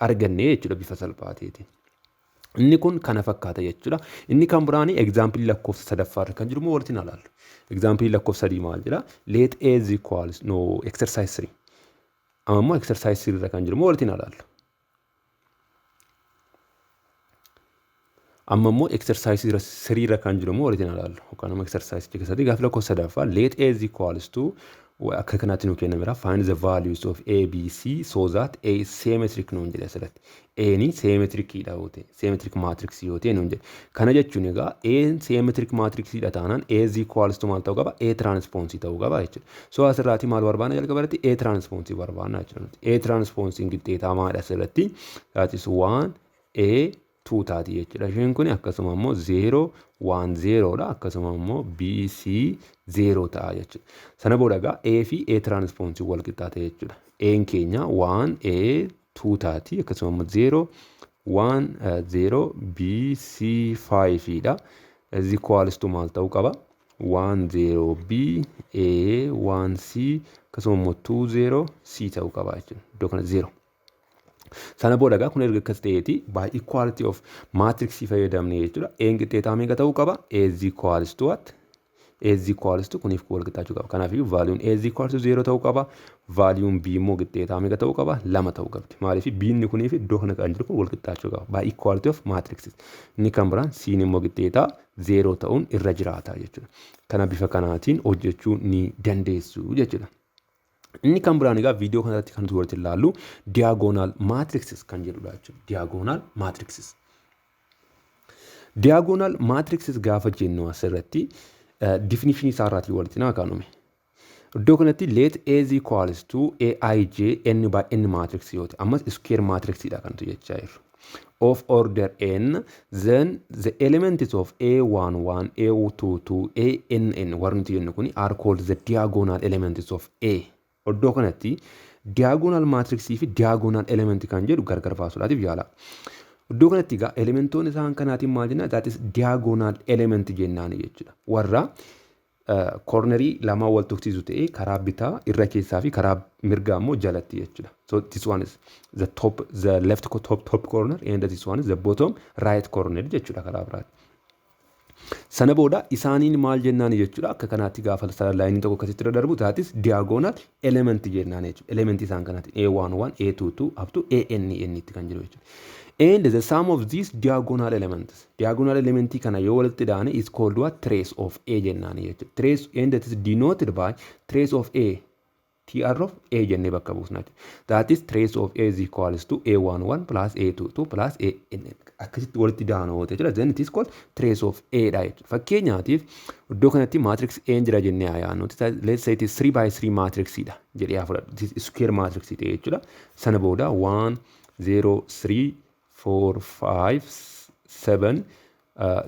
argannee jechuudha bifa salphaa ta'eetiin. Inni kun kana fakkaata jechuudha. Inni kan biraanii example lakkoofsa sadaffaarra kan jiru immoo walitti ilaallu. Example lakkoofsa 3 maal jedha? Let A is equals, no, exercise 3. Amma immoo exercise 3 irra kan jiru immoo walitti ilaallu. Amma immoo exercise 3 irra kan jiru immoo walitti ilaallu. Yookaan immoo exercise keessatti gaafa lakkoofsa sadaffaa, let A is equals to Akka kanaatti nu kennameera. Find the values of A, B, C so that A is symmetric nuun jedhe asirratti. A ni symmetriciidha yoo ta'e, symmetric matrix yoo ta'e nuun jedhe. Kana jechuun egaa A symmetric matrixiidha taanaan A is equals to maal ta'uu qaba? A transpose ta'uu qaba jechuudha. So asirraati maal barbaanna jalqaba irratti? A transpose barbaanna jechuudha. A transpose qixxeetaa maalidha asirratti? That is 1 A 2 taati jechuudha. Isheen kun akkasuma immoo 0 1 0 dha. Akkasuma immoo B C 0 ta'a jechuudha. Sana booda egaa A fi A transpose wal qixxaate jechuudha. A'n keenya 1 A 2 taati, akkasuma immoo 0 1 0 B C 5 dha. Is equals to maal ta'uu qaba? 1 0 B A 1 C akkasuma immoo 2 0 C ta'uu qaba jechuudha. Iddoo kana 0. Sana booda egaa kun erga akkas ta'eeti, by equality of matrix fayyadamne jechuudha. A'n qixxeetaa meeqa ta'uu qaba? A is equals to what? A is equals to kuniif wal qixxaachuu qaba. Kanaafuu valueun A is equals to 0 ta'uu qaba. Valueun B immoo qixxeetaa meeqa ta'uu qaba? Lama ta'uu qabdi. Maaliif? B inni kuniif iddoo kana kan jiru kun wal qixxaachuu qaba. By equality of matrices. Inni kan biraan C immoo qixxeetaa 0 ta'uun irra jiraata jechuudha. Kana bifa kanaatiin hojjechuu ni dandeessu jechuudha. Inni kan biraan egaa viidiyoo kanarratti kan nuti walitti ilaallu diagonal matrices kan jedhudha jechuudha. Diagonal matrices. Diagonal matrices gaafa jennu asirratti definition isaa irraatii walitti naa kaanume. Iddoo kanatti let A is equals to Aij n by n matrix yoo ta'e, ammas square matrix dha kan nuti jechaa jirru. Of order n, then the elements of A11, A22, ANN warri nuti jennu kuni are called the diagonal elements of A. Iddoo kanatti diagonal matrixii fi diagonal element kan jedhu gargar baasuudhaatiif yaala. Iddoo kanatti egaa elementoonni isaan kanaatiin maal jenna? That is diagonal element jennaan jechuudha. Warra cornerii lamaan wal tuqsiisu ta'ee karaa bitaa irra keessaa fi karaa mirgaa immoo jalatti jechuudha. So this one is the top, the left top corner, and this one is the bottom right corner jechuudha karaa biraatti. Sana booda isaaniin maal jennaan jechuudha? Akka kanaatti gaafa lineii tokko akkasitti irra darbu, that is diagonal element jennaan jechuudha. Elementii isaan kanaatti A11, A22 up to ANN itti kan jiru jechuudha. And the sum of these diagonal elements, diagonal elementii kana yoo walitti dhaane, is called what? Trace of A jennaan jechuudha. Trace, and that is denoted by trace of A, TR of A jennee bakka buusna jechuudha. That is trace of A is equals to A11 plus A22 plus ANN. Akkasitti walitti daanoo jechuudha. Then it is called trace of A dha jechuudha. Fakkeenyaatiif iddoo kanatti matrix A jira jennee haa yaadnu. Let's say it is 3 by 3 matrix dha jedhee haa fudhadhu. This is square matrix ta'e jechuudha. Sana booda 1 0 3 4 5 7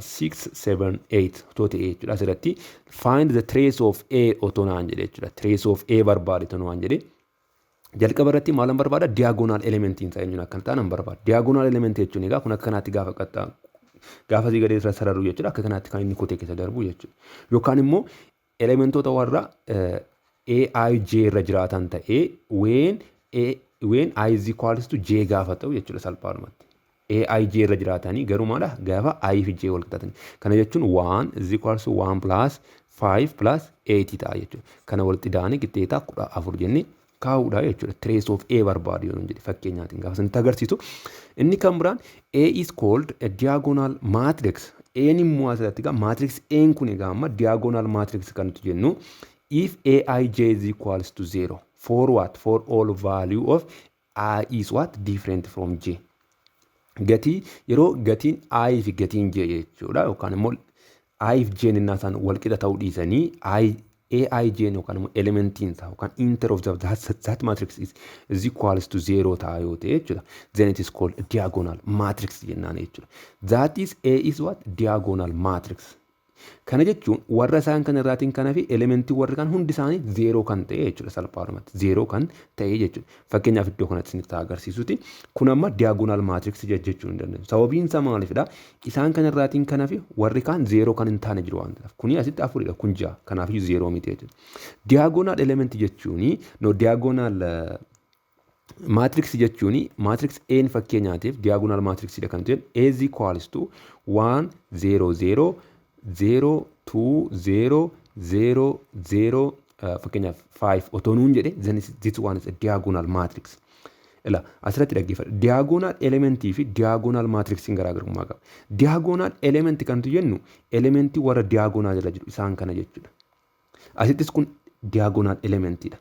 6 7 8 otoo ta'e jechuudha. Asirratti find the trace of A otoo naan jedhe jechuudha. Trace of A barbaade otoo naan jedhe, jalqaba irratti maalan barbaada? Diagonal elementiin isaa eenyuun akka ta'an barbaada. Diagonal element jechuun egaa kun akka kanaatti gaafa qaxxaa gaafa asii gadee irra sararu jechuudha. Akka kanaatti kan inni kutee keessa darbu jechuudha. Yookaan immoo elementoota warra AIJ irra jiraatan ta'ee when I is equals to J gaafa ta'u jechuudha salphaadhumatti. AIJ irra jiraatanii garuu maadha gaafa I fi J wal qixxaatan. Kana jechuun 1 is equals to 1 plus 5 plus 8 ta'a jechuudha. Kana walitti daanii qixxeetaa 14 jennee kaa'uudha jechuudha. Trace of A barbaadu yoo jedhe fakkeenyaatiin gaafa sanitti agarsiisu. Inni kan biraan A is called a diagonal matrix. A'n immoo asirratti egaa matrix A'n kun egaa amma diagonal matrix kan nuti jennu if Aij is equals to 0 for what? For all value of I is what? Different from J. Gatii yeroo gatiin I fi gatiin J jechuudha, yookaan immoo I fi J innaa isaan wal qixa ta'uu dhiisanii, I AIJ yookaan immoo elementiin isaa yookaan enter of that matrix is equals to 0 ta'a yoo ta'e jechuudha. Then it is called diagonal matrix jennaan jechuudha. That is A is what? Diagonal matrix. Kana jechuun warra isaan kana irraatiin kana fi elementii warri kan hundi isaanii zeeroo kan ta'e jechuudha salphaadhumatti. Zeeroo kan ta'e jechuudha. Fakkeenyaaf iddoo kanatti isinitti agarsiisuti. Kun amma diagonal matrix jechuu hin dandeenyu. Sababiin isaa maalifidha? Isaan kana irraatiin kana fi warri kaan zeeroo kan hin taane jiru waan ta'eef. Kuni asitti afuridha, kun ja'a. Kanaafiyyuu zeeroo miti jechuudha. Diagonal element jechuuni, no, diagonal matrix jechuun, matrix A'n fakkeenyaatiif diagonal matrixidha kan ta'e A is equals to 1 0 0 0 2 0 0 0 fakkeenyaaf 5 otoo nuun jedhe, then this one is a diagonal matrix. Ila asirratti dhaggeeffadhu. Diagonal elementii fi diagonal matrixiin garaagarummaa qaba. Diagonal element kan tu jennu elementii warra diagonal irra jiru isaan kana jechuudha. Asittis kun Diagonal elementiidha.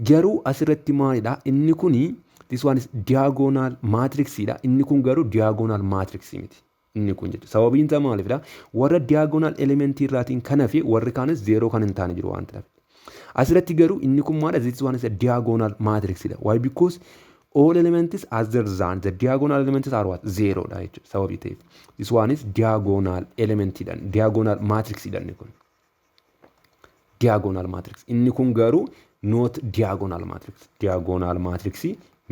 Garuu asirratti maalidha? Inni kuni, this one is diagonal matrixiidha. Inni kun garuu diagonal matrix miti. Inni kun jechuudha. Sababiin isaa maalifidha? Warra diagonal elementii irraatiin kana fi warri kaanis zeeroo kan hin taane jiru waan ta'eef. Asirratti garuu inni kun maalidha? This one is a diagonal matrixidha. Why? Because all elements other than the diagonal elements are what? Zero dha jechuudha sababii ta'eef. This one is diagonal elementidha. Diagonal matrixidha inni kun. Diagonal matrix. Inni kun garuu not diagonal matrix. Diagonal matrix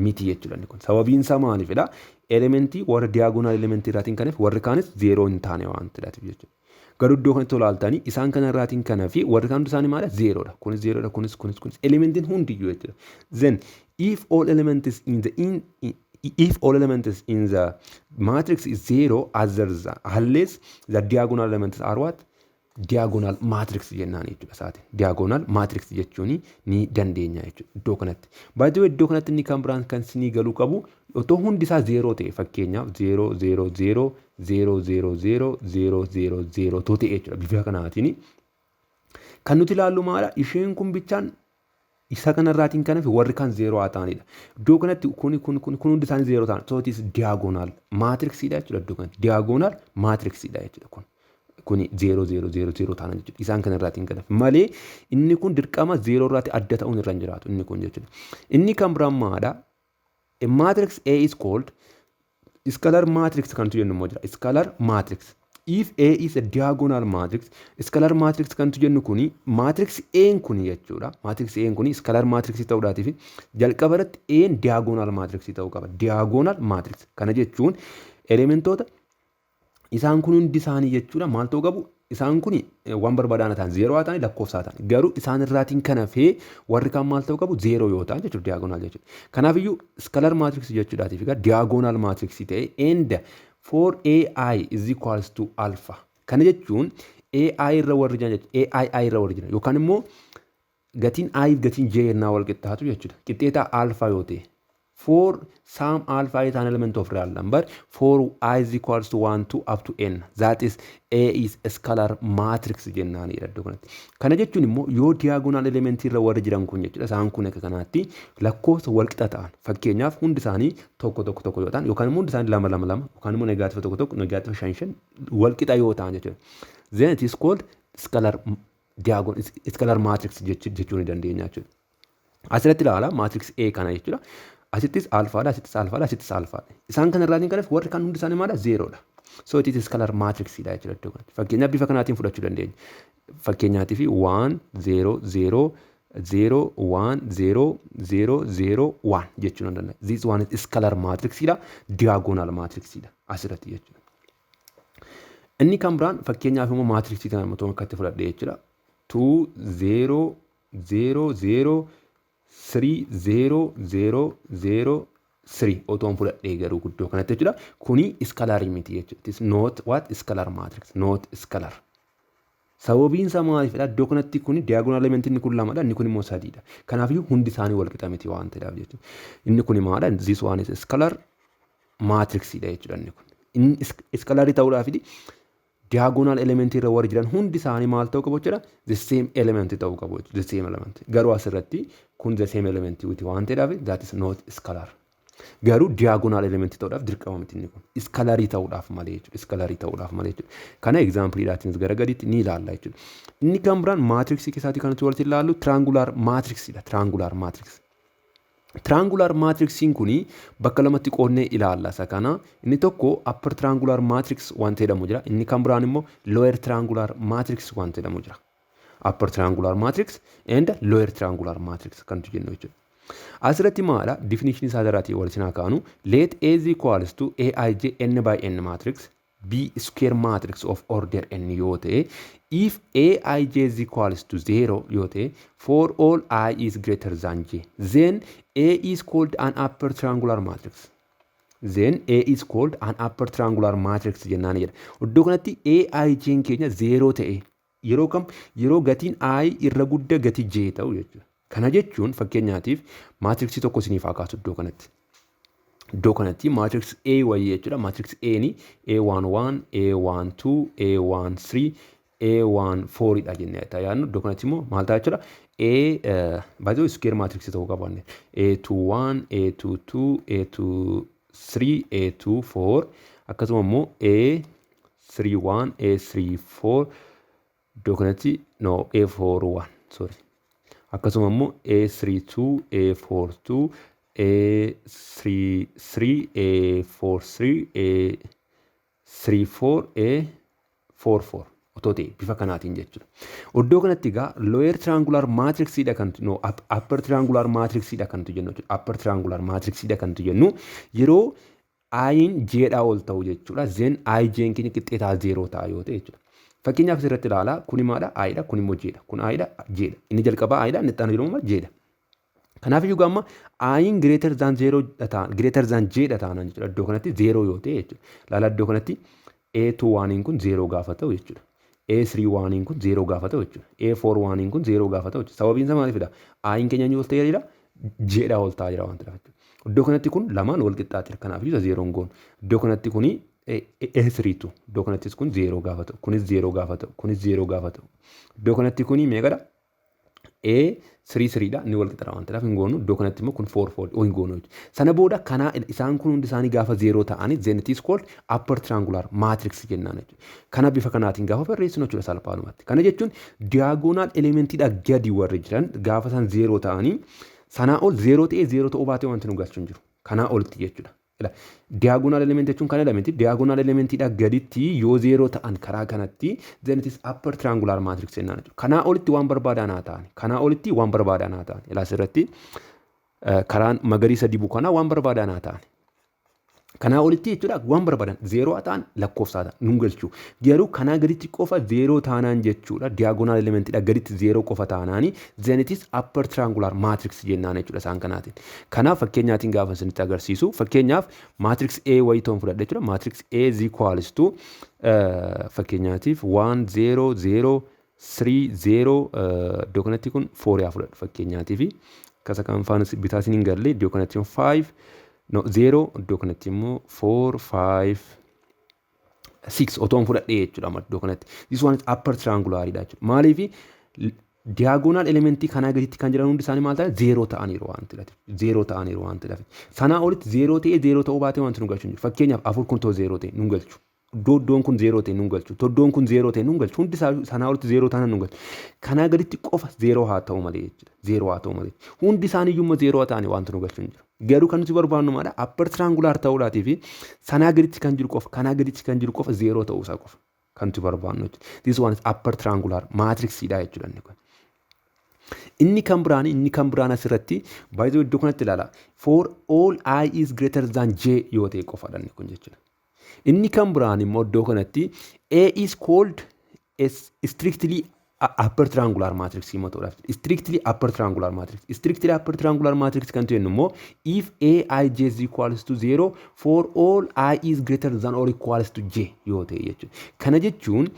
miti jechuudha inni kun. Sababiin isaa maalifidha? Elementii warra diagonal elementii irraatiin kanaaf warri kaanis zeeroo hin taane waan ta'eef jechuudha. Garuu iddoo kanatti ilaaltanii isaan kana irraatiin kana fi warri kaan hundi isaanii maali? Zeeroodha. Kunis zeeroodha, kunis, kunis, kunis, elementiin hundiyyuu jechuudha. Then if all elements in the matrix is zero other than unless the diagonal elements are what? Diagonal matrix jennaan jechuudha isaatiin. Diagonal matrix jechuun ni dandeenya jechuudha iddoo kanatti. Baay'ee iddoo kanatti inni kan biraan kan sinii galuu qabu, otoo hundi isaa zeeroo ta'e, fakkeenyaaf 0 0 0 0 0 0 0 0 0 too ta'e jechuudha, bifa kanaatiin. Kan nuti ilaallu maala? Isheen kun bichaan isa kanarraatiin kan hafe warri kan zeeroo haa ta'anidha. Iddoo kanatti kuni, kun, kun, kun hundi isaanii zeeroo ta'an. So it is diagonal matrixiidha jechuudha iddoo kanatti. Diagonal matrixiidha jechuudha kun. Kuni 0 0 0 0 ta'an jechuudha. Isaan kanarraatiin kan hafe malee inni kun dirqama zeeroo irraatti adda ta'uun irra hin jiraatu inni kun jechuudha. Inni kan biraan maadha? A matrix A is called scalar matrix kan jennu immoo jira. Scalar matrix. If A is a diagonal matrix, scalar matrix kan jennu kuni matrix A kuni jechuudha. Matrix A kuni scalar matrix ta'uudhaatiif jalqaba irratti A diagonal matrix ta'uu qaba. Diagonal matrix. Kana jechuun elementoota isaan kun hundi isaanii jechuudha maal ta'uu qabu? Isaan kun waan barbaadan ta'an, zeeroo haa ta'an, lakkoofsa haa ta'an, garuu isaan irraatiin kan hafee warri kaan maal ta'uu qabu? Zeeroo yoo ta'an jechuudha diagonal jechuudha. Kanaafiyyuu scalar matrix jechuudhaatiif egaa diagonal matrix ta'e and for AI is equals to alpha. Kana jechuun AI irra warri jiran jechuudha. AI irra warri jiran yookaan immoo gatiin I fi gatiin J yennaa wal qixxaatu jechuudha. Qixxeetaa alpha yoo ta'e, for some alpha is an element of real number for I is equals to 1 to up to n, that is A is a scalar matrix jennaanidha iddoo kanatti. Kana jechuun immoo yoo diagonal element irra warri jiran kun jechuudha, isaan kun akka kanaatti lakkoofsa wal qixa ta'an, fakkeenyaaf hundi isaanii tokko tokko tokko yoo ta'an, yookaan immoo hundi isaanii lama lama lama, yookaan immoo negative tokko tokko, negative shan shan, wal qixa yoo ta'an jechuudha. Then it is called scalar diagon scalar matrix jechuu ni dandeenya jechuudha. Asirratti ilaala matrix A kana jechuudha. Asittis alphaadha, asittis alphaadha, asittis alphaadha. Isaan kana irraatiin kanaaf warri kaan hundi isaanii maadha? Zeeroodha. So it is scalar matrixidha jechuudha iddoo kanatti. Fakkeenyaaf bifa kanaatiin fudhachuu dandeenya. Fakkeenyaatiif 1 0 0 0 1 0 0 0 1 jechuu ni danda'a. This one is scalar matrixidha. Diagonal matrixidha asirratti jechuudha. Inni kan biraan fakkeenyaaf immoo matrixii kana immoo akkatti fudhadhe jechuudha. 2 0 0 0 3 0 0 0 3 otoon fudhadhee garuu guddoo kanatti jechuudha. Kuni scalarii miti jechuudha. It is not what? Scalar matrix, not scalar. Sababiin isaa maalifidha? Iddoo kanatti kuni diagonal elementii inni kun lamadha, inni kun immoo sadiidha. Kanaafiyyuu hundi isaanii wal qixa miti waan ta'eef jechuudha. Inni kun maadha? This one is scalar matrixidha jechuudha inni kun. Inni scalarii ta'uudhaaf diagonal elementii irra warri jiran hundi isaanii maal ta'uu qabu jechuudha? The same element ta'uu qabu jechuudha. The same element. Garuu asirratti kun the same element miti waan ta'eedhaaf that is not scalar. Garuu diagonal elementii ta'uudhaaf dirqama miti inni kun. Scalarii ta'uudhaaf malee jechuudha. Scalarii ta'uudhaaf malee jechuudha. Kana exampleiidhaatiin gara gadiitti ni ilaalla jechuudha. Inni kan biraan matrixii keessaatii kan nuti walitti ilaallu triangular matrixiidha. Triangular matrix. Triangular matrixiin kuni bakka lamatti qoodnee ilaalla isa kana. Inni tokko upper triangular matrix wanta jedhamu jira. Inni kan biraan immoo lower triangular matrix wanta jedhamu jira. Upper triangular matrix and lower triangular matrix kan nuti jennu jechuudha. Asirratti maadha? Definition isaa irraatii wal cinaa kaanu, let A is equals to Aij n by n matrix b square matrix of order n yoo ta'e, if Aij is equals to 0 yoo ta'e for all I is greater than j, then A is called an upper triangular matrix. Then A is called an upper triangular matrix jennaan jedha. Iddoo kanatti Aij keenya 0 ta'e yeroo kam? Yeroo gatiin I irra guddaa gatii j ta'u jechuudha. Kana jechuun fakkeenyaatiif matrixii tokko isiniif haa kaasu iddoo kanatti. Iddoo kanatti matrix A wayii jechuudha. Matrix A ni A11, A12, A13, A14 dha jennee yaadnu. Iddoo kanatti immoo maal ta'a jechuudha? A baay'ee square matrix ta'uu qabaanne A21, A22, A23, A24, akkasuma immoo A31, A34 iddoo kanatti, no, A41, sorry, akkasuma immoo A32, A42, A33, A43, A34, A44 otoo ta'e bifa kanaatiin jechuudha. Iddoo kanatti egaa lower triangular matrixiidha kan, no, upper triangular matrixiidha kan jennu jechuudha. Upper triangular matrixiidha kan jennu yeroo i'n j-dhaa ol ta'u jechuudha. Then i j'n keenya qixxeetaa zeeroo ta'a yoo ta'e jechuudha. Fakkeenyaaf asirratti ilaalaa, kuni maadha? I-dha, kun immoo j-dha. Kun i-dha, j-dha. Inni jalqabaa i-dha, inni itti aanu jiru immoo j-dha. Kanaaf iyyuu amma i'n greater than zero ta'an, greater than j-dha taanaan jechuudha. Iddoo kanatti zeeroo yoo ta'e jechuudha. Ilaalaa, iddoo kanatti A2 oneiin kun zeeroo gaafa ta'u jechuudha. A3 oneiin kun zeeroo gaafa ta'u jechuudha. A4 oneiin kun zeeroo gaafa ta'u jechuudha. Sababiin isaa maaliifidha? I'n keenya eenyu ol ta'ee jira? J-dhaa ol ta'aa jira waan ta'eef jechuudha. Iddoo kanatti kun lamaan wal qixxaateera. Kanaaf iyyuu zeeroon goonu. Iddoo kanatti kuni A3tu. Iddoo kanattis kun zeeroo gaafa ta'u. Kunis zeeroo gaafa ta'u. Kunis zeeroo gaafa ta'u. Iddoo kanatti kuni meeqadha? A3 threedha, inni wal qixxaadha waan ta'eef hin goonu. Iddoo kanatti immoo kun 4 4 hin goonu. Sana booda kanaa isaan kun hundi isaanii gaafa zeeroo ta'anii, then it is called upper triangular matrix jennaan jechuudha. Kana bifa kanaatiin gaafa barreessinu jechuudha salphaadhumatti. Kana jechuun diagonal elementiidha gadi warri jiran gaafa isaan zeeroo ta'anii, sanaa ol zeeroo ta'ee zeeroo ta'uu baatee wanti nu galchu hin jiru. Kanaa olitti jechuudha. Diagonal element jechuun kana elementi diagonal elementiidha gaditti yoo zeeroo ta'an karaa kanatti, then it is upper triangular matrix jennaan jechuudha. Kanaa olitti waan barbaadan haa ta'an. Kanaa olitti waan barbaadan haa ta'an. Ilaa, asirratti karaan magariisa dibu kanaa waan barbaadan haa ta'an. Kanaa olitti jechuudha waan barbaadan zeeroo haa ta'an, lakkoofsa haa ta'an nun galchu. Garuu kanaa gaditti qofa zeeroo taanaan jechuudha, diagonal elementiidha gaditti zeeroo qofa taanaani, then it is upper triangular matrix jennaan jechuudha isaan kanaatiin. Kanaaf fakkeenyaatiin gaafa isinitti agarsiisu, fakkeenyaaf matrix A wayii ta'uun fudhadha jechuudha. Matrix A is equals to fakkeenyaatiif 1 0 0 3 0, iddoo kanatti kun 4 yaa fudhadhu fakkeenyaatiif, kasa kan faana bitaa isin hin galle, iddoo kanatti 5, no, 0, iddoo kanatti immoo 4 5 6 otoon fudhadhee jechuudha iddoo kanatti. This one is upper triangular dha jechuudha. Maaliif? Diagonal elementii kanaa gaditti kan jiran hundi isaanii maal ta'an? Zeeroo ta'aniiru waan ta'eef. Zeeroo ta'aniiru waan ta'eef. Sanaa olitti zeeroo ta'ee zeeroo ta'uu baatee wanti nu galchu hin jiru. Fakkeenyaaf afur kun ta'u zeeroo ta'e nu galchu. Iddoo iddoon kun zeeroo ta'e nu galchu. Iddoon kun zeeroo ta'e nu galchu. Hundi isaa sanaa olitti zeeroo ta'an nu galchu. Kanaa gaditti qofa zeeroo haa ta'u malee jechuudha. Zeeroo haa ta'u malee. Hundi isaanii iyyuu zeeroo haa ta'anii wanti nu galchu hin jiru. Garuu kan nuti barbaannu maadha? Upper triangular ta'uudhaatii fi sanaa gaditti kan jiru qofa, kanaa gaditti kan jiru qofa zeeroo ta'uu isaa qofa kan nuti barbaannu jechuudha. This one is upper triangular matrixidha jechuudha inni kun. Inni kan biraan asirratti baay'ee iddoo kanatti ilaala. For all i is greater than j yoo ta'e qofaadha inni kun jechuudha. Inni kan biraan immoo iddoo kanatti A is called strictly upper triangular matrix hima ta'uudhaaf. Strictly upper triangular matrix. Strictly upper triangular matrix kan jennu immoo if A i j is equals to 0 for all i is greater than or equals to j yoo ta'e jechuudha. Kana jechuun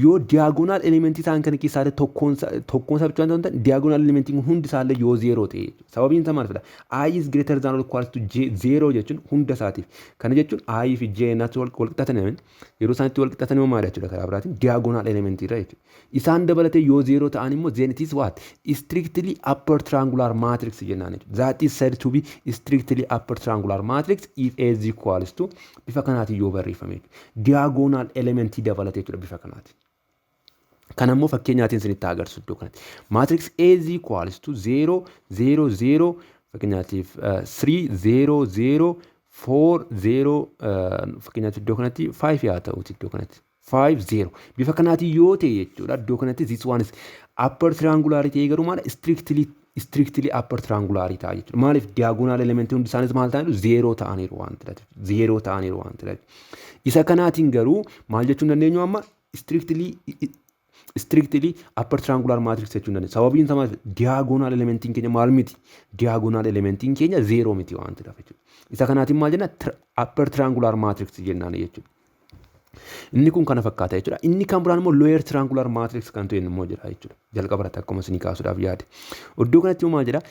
yoo diagonal elementii isaan kana keessaa tokkoon tokkoon isaa bichaan ta'an, diagonal elementiin kun hundi isaallee yoo zeeroo ta'e jechuudha. Sababiin isaa maal fida? I is greater than or equals to j zeeroo jechuun hunda isaatiif. Kana jechuun i fi j naatti wal qixxaatan, yeroo isaan itti wal qixxaatan immoo maal jechuudha? Karaa biraatiin diagonal elementii irra jechuudha. Isaan dabalatee yoo zeeroo ta'an immoo, then it is what? Strictly upper triangular matrix jennaan jechuudha. That is said to be strictly upper triangular matrix if A is equals to bifa kanaatiin yoo barreeffame jechuudha. Diagonal elementii dabalatee jechuudha bifa kanaatiin. Kan ammoo fakkeenyaatiin isinitti agarsiisu iddoo kanatti. Matrix A is equals to 0 0 0, fakkeenyaatiif 3 0 0 4 0, fakkeenyaatiif iddoo kanatti 5 haa ta'uti, iddoo kanatti 5 0 bifa kanaatiin yoo ta'e jechuudha. Iddoo kanatti this one is upper triangular ta'ee garuu maal, strictly upper triangular ta'a jechuudha. Maaliif? Diagonal elementii hundi isaanis maal ta'aniiru? Zeeroo ta'aniiru waan ta'eef. Zeeroo ta'aniiru waan ta'eef. Isa kanaatiin garuu maal jechuu hin dandeenyu amma? Strictly upper triangular matrix jechuu hin dandeenyu. Sababiin isaa maal? Diagonal elementiin keenya maal miti? Diagonal elementiin keenya zeeroo miti waan ta'eef jechuudha. Isa kanaatiin maal jenna? Upper triangular matrix jennaan jechuudha. Inni kun kana fakkaata jechuudha. Inni kan biraan immoo lower triangular matrix kan ta'e immoo jira jechuudha. Jalqaba irratti akkuma isinii kaasuudhaaf yaade. Iddoo kanatti immoo maal jedha?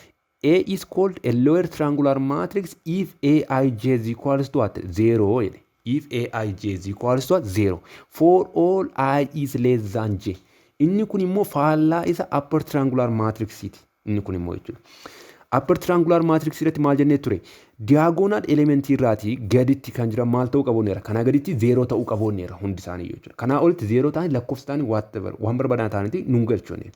A is called a lower triangular matrix if Aij is equals to what? Zero jedhe. If Aij is equals to what? Zero. For all i is less than j. Inni kun immoo faallaa isa upper triangular matrixiiti. Inni kun immoo jechuudha. Upper triangular matrix irratti maal jennee ture? Diagonal elementii irraatii gaditti kan jiran maal ta'uu qaboonneera? Kanaa gaditti zeeroo ta'uu qaboonneera hundi isaanii jechuudha. Kanaa olitti zeeroo ta'anii lakkoofsa ta'anii waan barbaadan ta'anitti nuun galchuuni.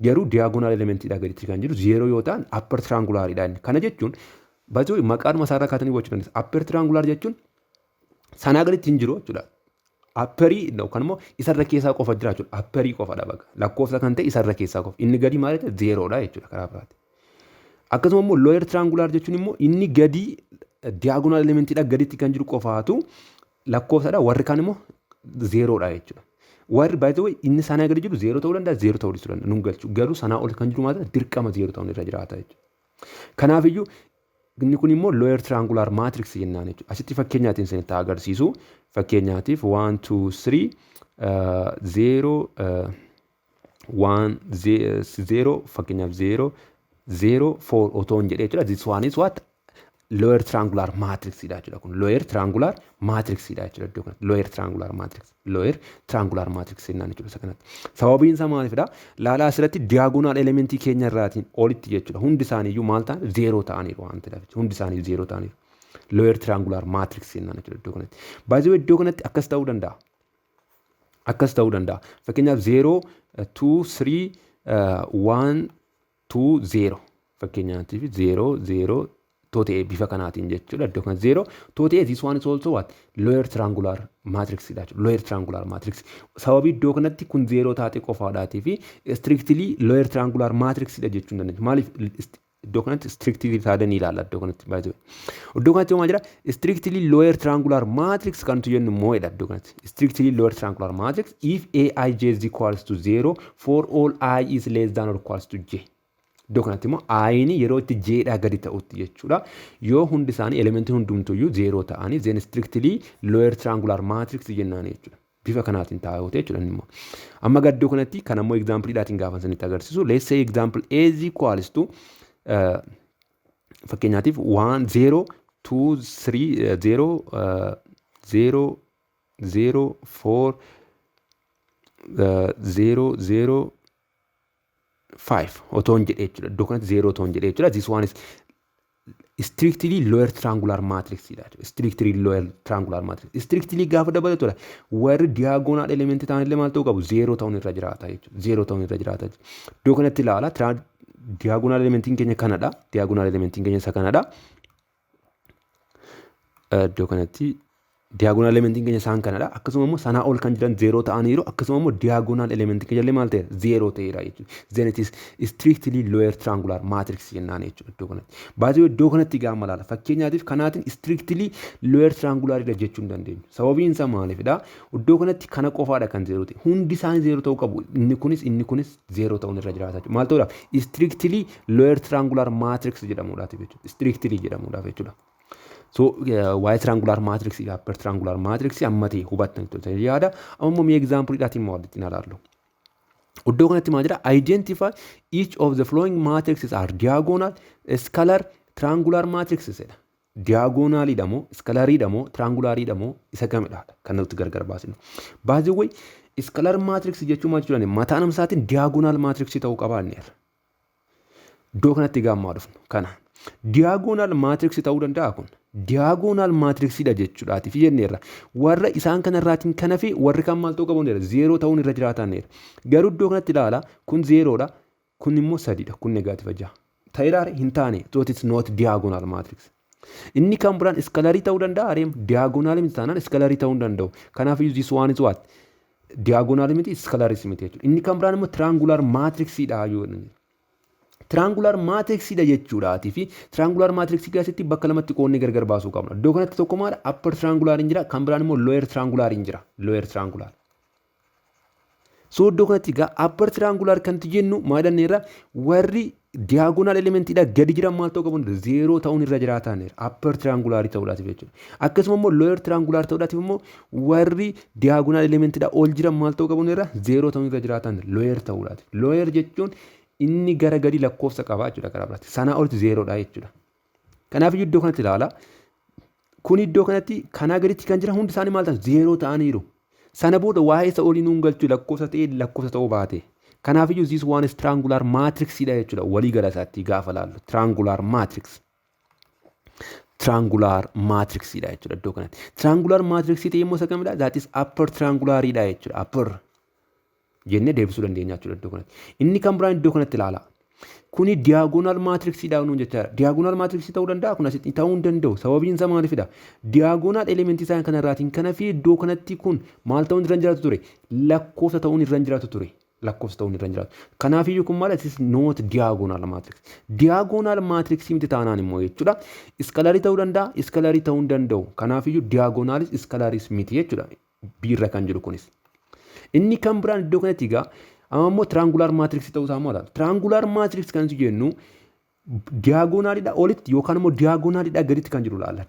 Garuu diagonal elementiidhaa gaditti kan jiru zeeroo yoo ta'an upper triangularidha inni. Kana jechuun baay'ee maqaadhuma isaarraa kaatanii hubachuu dandeessu. Upper triangular jechuun sanaa gaditti hin jiru jechuudha. Upperii yookaan immoo isarra keessaa qofa jira jechuudha. Upperii qofadha bakka. Lakkoofsa kan ta'e isarra keessaa qofa. Inni gadi maal jechuudha? Zeeroodha jechuudha karaa biraati. Akkasuma immoo lower triangular jechuun immoo inni gadi diagonal elementiidha gaditti kan jiru qofaatu lakkoofsadha. Warri kaan immoo zeeroodha jechuudha. Warri, by the way, inni sanaa gadi jiru zeeroo ta'uu danda'a, zeeroo ta'uu dhiisuu danda'a, nun galchu. Garuu sanaa ol kan jiru maal dirqama zeeroo ta'uun irra jiraata jechuudha. Kanaafiyyuu inni kun immoo lower triangular matrix jennaan jechuudha. Asitti fakkeenyaatiin isinitti agarsiisu. Fakkeenyaatiif 1, 2, 3, 0, 1, 0, fakkeenyaaf 0, 0, 4 otoo hin jedhee jechuudha. This one is what? Lower triangular matrix dha jechuudha. Kun lower triangular matrix dha jechuudha iddoo kanatti. Lower triangular matrix. Lower triangular matrix jennaan jechuudha isa kanatti. Sababiin isaa maalifidha? Laalaa, asirratti diagonal elementii keenya irraatiin olitti jechuudha. Hundi isaaniiyyuu maal ta'an? Zeeroo ta'aniiru waan ta'eef. Hundi isaanii zeeroo ta'aniiru. Lower triangular matrix jennaan jechuudha iddoo kanatti. Baay'ee iddoo kanatti akkas ta'uu danda'a. Akkas ta'uu danda'a. Fakkeenyaaf 0, 2, 3, 1, 2, 0. Fakkeenyaatiif 0, 0 too ta'e bifa kanaatiin jechuudha. Iddoo kana 0 too ta'e, this one is also what? Lower triangular matrix dha jechuudha. Lower triangular matrix. Sababii iddoo kanatti kun 0 taate qofaadhaatii fi strictly lower triangular matrix dha jechuu hin dandeenya. Maaliif iddoo kanatti strictly taatanii ilaalla iddoo kanatti baay'ee. Iddoo kanatti maal jira? Strictly lower triangular matrix kan nuti jennu immoo jedha iddoo kanatti. Strictly lower triangular matrix if aij is equals to 0 for all I is less than or equals to j. Iddoo kanatti immoo i'n yeroo itti j dhaa gadi ta'utti jechuudha. Yoo hundi isaanii elementii hundumtuyyuu 0 ta'anii, then strictly lower triangular matrix jennaan jechuudha. Bifa kanaatiin taa'uu jechuudha inni immoo. Amma iddoo kanatti kan ammoo example dhaatiin gaafa isinitti agarsiisu, let's say example A is equals to, fakkeenyaatiif, 1, 0, 2, 3, 0, 0, 0, 4, 0, 0, 5 otoo hin jedhee jechuudha. Iddoo kanatti 0 otoo hin jedhee jechuudha. This one is strictly lower triangular matrix dha. Strictly lower triangular matrix. Strictly gaafa dabalatudha. Warri diagonal element ta'an illee maal ta'uu qabu? 0 ta'uun irra jiraata jechuudha. 0 ta'uun irra jiraata jechuudha. Iddoo kanatti ilaala. Diagonal elementiin keenya kanadha. Diagonal elementiin keenya isa kanadha. Iddoo kanatti diagonal elementiin keenya isaan kanadha. Akkasuma immoo sanaa ol kan jiran zeeroo ta'aniiru. Akkasuma immoo diagonal elementiin keenya illee maal ta'eera? Zeeroo ta'eera jechuudha. Then it is strictly lower triangular matrix jennaan jechuudha iddoo kanatti. Baay'ee iddoo kanatti gaafa ilaala. Fakkeenyaatiif kanaatiin strictly lower triangular jechuu hin dandeenyu. Sababiin isaa maalifidha? Iddoo kanatti kana qofaadha kan zeeroo ta'e. Hundi isaanii zeeroo ta'uu qabu. Inni kunis zeeroo ta'uun irra jiraata jechuudha. Maal ta'uudhaaf? Strictly lower triangular matrix jedhamuudhaaf jechuudha. Strictly jedhamuudhaaf jechuudha. So waa'ee triangular matrix fi upper triangular matrix amma ta'e hubattan yaada. Amma immoo mee example dhaatiin moo walitti ilaallu. Iddoo kanatti maal jedha? Identify each of the following matrices are diagonal, scalar, triangular matrices jedha. Diagonaliidha moo, scalariidha moo, triangulariidha moo, isa kamidha kan nuti gargar baasnu? Baay'ee scalar matrix jechuun maal jechuudha? Mataa namsaatiin diagonal matrix ta'uu qabaanneerra. Iddoo kanatti gaammaa dhufnu kana. Diagonal matrix ta'uu danda'a kun. Diagonal matrixiidha jechuudhaatiif jenneerra. Warra isaan kanarraatiin kana fi warri kan maal ta'uu qabu? Zeeroo ta'uun irra jiraatanneera. Garuu iddoo kanatti ilaala, kun zeeroodha, kun immoo sadiidha, kun negative 6. Ta'eedhaa hin taane, so it is not diagonal matrix. Inni kan biraan scalarii ta'uu danda'a areem diagonal miti taanaan scalarii ta'uu hin danda'u. Kanaaf this one is what? Diagonal miti, scalaris miti jechuudha. Inni kan biraan immoo triangular matrixiidha yoo Triangular matrixiidha jechuudhaatii fi triangular matrixii keessatti bakka lamatti qoonnee gargar baasuu qabna. Iddoo kanatti tokko maal, upper triangular hin jira, kan biraan immoo lower triangular hin jira. Lower triangular. So iddoo kanatti egaa upper triangular kan jennu maal jenneerra? Warri diagonal elementiidha gadi jiran maal ta'uu qabu? Zeeroo ta'uun irra jiraataneera. Upper triangular ta'uudhaatiif jechuudha. Akkasuma immoo lower triangular ta'uudhaatiif immoo warri diagonal elementiidha ol jiran maal ta'uu qabu? Irra zeeroo ta'uun irra jiraatan lower ta'uudhaatiif. Lower jechuun inni gara gadi lakkoofsa qaba jechuudha karaa biraatti. Sanaa olitti zeeroodha jechuudha. Kanaaf iddoo kanatti ilaala. Kun iddoo kanatti kanaa gaditti kan jiran hundi isaanii maal ta'an? Zeeroo ta'aniiru. Sana booda waa'ee isa olii nuun galchu, lakkoofsa ta'ee lakkoofsa ta'uu baate. Kanaafiyyuu this one is triangular matrixidha jechuudha, walii gala isaatti gaafa laallu. Triangular matrix. Triangular matrixidha jechuudha iddoo kanatti. Triangular matrixii ta'e immoo isa kamidha? That is upper triangularidha jechuudha. Upper jennee deebisuu dandeenya jechuudha iddoo kanatti. Inni kan biraan iddoo kanatti ilaala. Kuni diagonal matrixiidha nuun jechaadha. Diagonal matrixii ta'uu danda'a? Kun asitti ta'uu hin danda'u. Sababiin isaa maalifidha? Diagonal elementii isaa kanarraatiin kana fi iddoo kanatti kun maal ta'uun irra hin jiraatu ture? Lakkoofsa ta'uun irra hin jiraatu ture. Lakkoofsa ta'uun irra hin jiraatu. Kanaafiyyuu kun maal? It is not diagonal matrix. Diagonal matrixii miti taanaan immoo jechuudha. Scalarii ta'uu danda'a, scalarii ta'uu hin danda'u. Kanaafiyyuu diagonalis scalaris miti jechuudha. Biirra kan jiru kunis. Inni kan biraan iddoo kanatti egaa amma immoo triangular matrixii ta'uu isaa immoo ilaala. Triangular matrix kan jennu diagonalidha olitti yookaan immoo diagonalidha gaditti kan jiru ilaalla.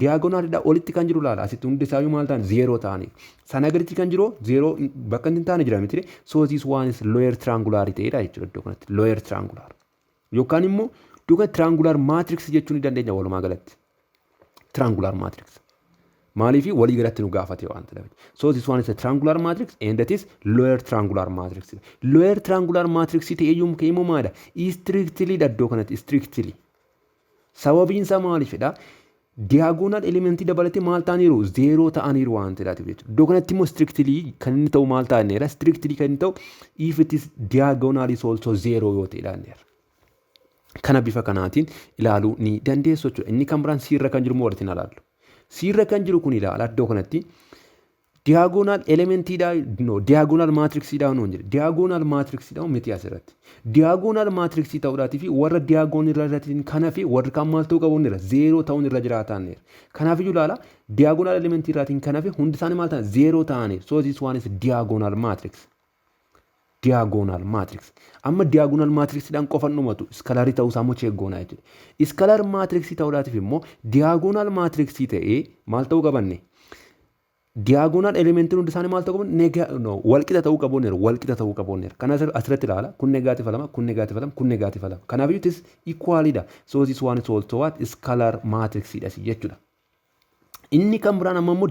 Diagonalidha olitti kan jiru ilaala. Asitti hundi isaayyuu maal ta'an? Zeeroo ta'anii. Sana gaditti kan jiru zeeroo bakka inni hin taane jira miti. So this one is lower triangular ta'edha jechuudha iddoo kanatti. Lower triangular. Yookaan immoo iddoo kanatti triangular matrix jechuu ni dandeenya walumaa galatti. Triangular matrix. Maaliif? Walii galatti nu gaafate waan ta'eef. So this one is a triangular matrix and that is lower triangular matrix. Lower triangular matrix ta'ee iyyuu immoo maalidha? Strictly iddoo kanatti strictly. Sababiin isaa maalifidha? Diagonal elementii dabalatee maal ta'aniiru? Zeeroo ta'aniiru waan ta'eef jechuudha. Iddoo kanatti immoo strictly kan inni ta'u maal ta'aneera? Strictly kan inni ta'u if it is diagonal is also zero yoo ta'edha. Kana bifa kanaatiin ilaaluu ni dandeessu jechuudha. Inni kan biraan siirra kan jiru immoo walitti ilaallu. Siirra kan jiru kun ilaala, iddoo kanatti diagonal elementiidha, no, diagonal matrixiidha nuun jedhe. Diagonal matrixiidha miti asirratti. Diagonal matrixii ta'uudhaatii fi warra diagonal irratti kana fi warri kaan maal ta'uu qabu? Irra zeeroo ta'uun irra jiraataan. Kanaaf iyyuu ilaala, diagonal elementii irraatiin kana fi hundi isaanii maal ta'an? Zeeroo ta'anii. So this one is diagonal matrix. Diagonal matrix. Amma diagonal matrixiidhaan qofan dhumatu, scalarii ta'uu isaa immoo check goonaa jechuudha. Scalar matrixii ta'uudhaatiif immoo diagonal matrixii ta'ee maal ta'uu qabanne? Diagonal elementiin hundi isaanii maal ta'uu qabu? No, walqixa ta'uu qabu, walqixa ta'uu qabu. Kana asirratti ilaala. Kun negative 2, kun negative 2, kun negative 2. Kanaaf iyyuu it equalidha. So this one is also what? Scalar matrixiidha jechuudha. Inni kan biraan amma immoo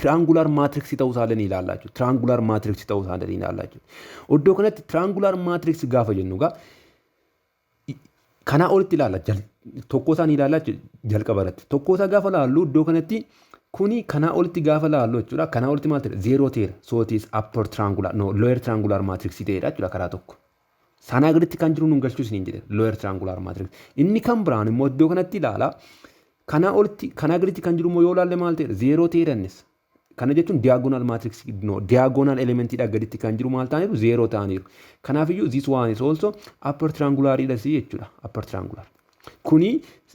triangular matrixii ta'uu isaa ni ilaalla jechuudha. Triangular matrixii ta'uu isaa ni ilaalla jechuudha. Iddoo kanatti triangular matrixii gaafa jennu egaa kanaa olitti ilaalla. Tokko isaa ni ilaalla jechuudha jalqaba irratti. Tokko isaa gaafa ilaallu, iddoo kanatti kuni kanaa olitti gaafa ilaallu jechuudha. Kanaa olitti maal ta'e? Zeeroo ta'eera. So it is upper triangular, no, lower triangular matrix ta'edha jechuudha karaa tokko. Sanaa gaditti kan jiru nun galchuu isiniin jedhe, lower triangular matrix. Inni kan biraan immoo iddoo kanatti ilaala. Kanaa olitti, kanaa gaditti kan jiru immoo yoo ilaalle maal ta'edha? Zeeroo ta'eera innis. Kana jechuun diagonal matrix, no, diagonal elementiidha gaditti kan jiru maal ta'aniiru? Zeeroo ta'aniiru. Kanaafiyyuu this one is also upper triangular dha jechuudha. Upper triangular. Kuni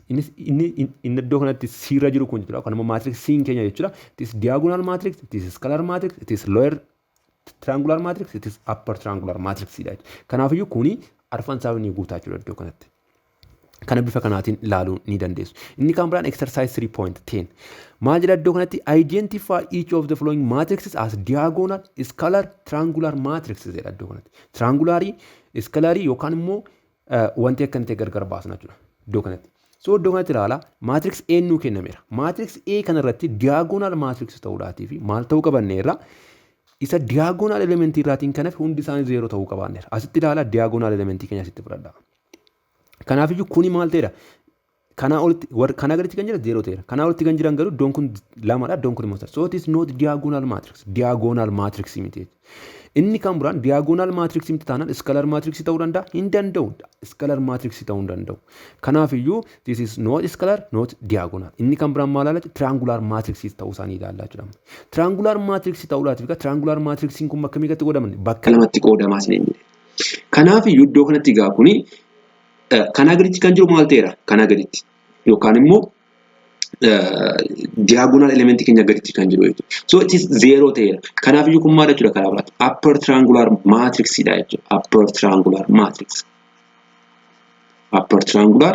inni inni iddoo kanatti siirra jiru kun jechuudha. Kan immoo matrix siin keenya jechuudha. It is diagonal matrix, it is scalar matrix, it is lower triangular matrix, it is upper triangular matrix dha. Kanaafiyyuu kuni arfan isaa ni guutaa jechuudha iddoo kanatti. Kana bifa kanaatiin ilaaluu ni dandeessu. Inni kan biraan exercise 3.10. Maal jedha iddoo kanatti? "Identify each of the following matrices as diagonal, scalar, triangular matrices" jedha iddoo kanatti. Triangularii, scalarii yookaan immoo wanti akka ta'e gargar baasna jechuudha iddoo kanatti. So iddoo kanatti ilaala, matrix A nuu kennameera. Matrix A kanarratti diagonal matrix ta'uudhaatii fi maal ta'uu qabanneerra? Isa diagonal elementii irraatiin kanaaf hundi isaanii zeeroo ta'uu qabaanneera. Asitti ilaala, diagonal elementii keenya asitti fudhadha. Kanaafiyyuu kuni maal ta'eera? Kanaa olitti, kanaa gaditti kan jiran zeeroo ta'eera. Kanaa olitti kan jiran garuu iddoon kun lamadha, iddoon kun immoo sadii. So it is not diagonal matrix. Diagonal matrix miti. Inni kan biraan diagonal matrix miti taanaan scalar matrix ta'uu danda'a? Hin danda'u. Scalar matrix ta'uu hin danda'u. Kanaafiyyuu this is not scalar, not diagonal. Inni kan biraan maal ilaala? Triangular matrix ta'uu isaanii ilaallaa jechuudha. Triangular matrix ta'uudhaatiif egaa triangular matrixiin kun bakka meeqatti qoodaman? Bakka lamatti qoodamaa isin jedhe. Kanaafiyyuu iddoo kanatti egaa kuni kanaa gaditti kan jiru maal ta'eera? Kanaa gaditti yookaan immoo diagonal elementii keenya gaditti kan jiru jechuudha. So it is zero ta'eera. Kanaafiyyuu kun maal jechuudha karaa biraatti? Upper triangular matrix dha jechuudha. Upper triangular matrix. Upper triangular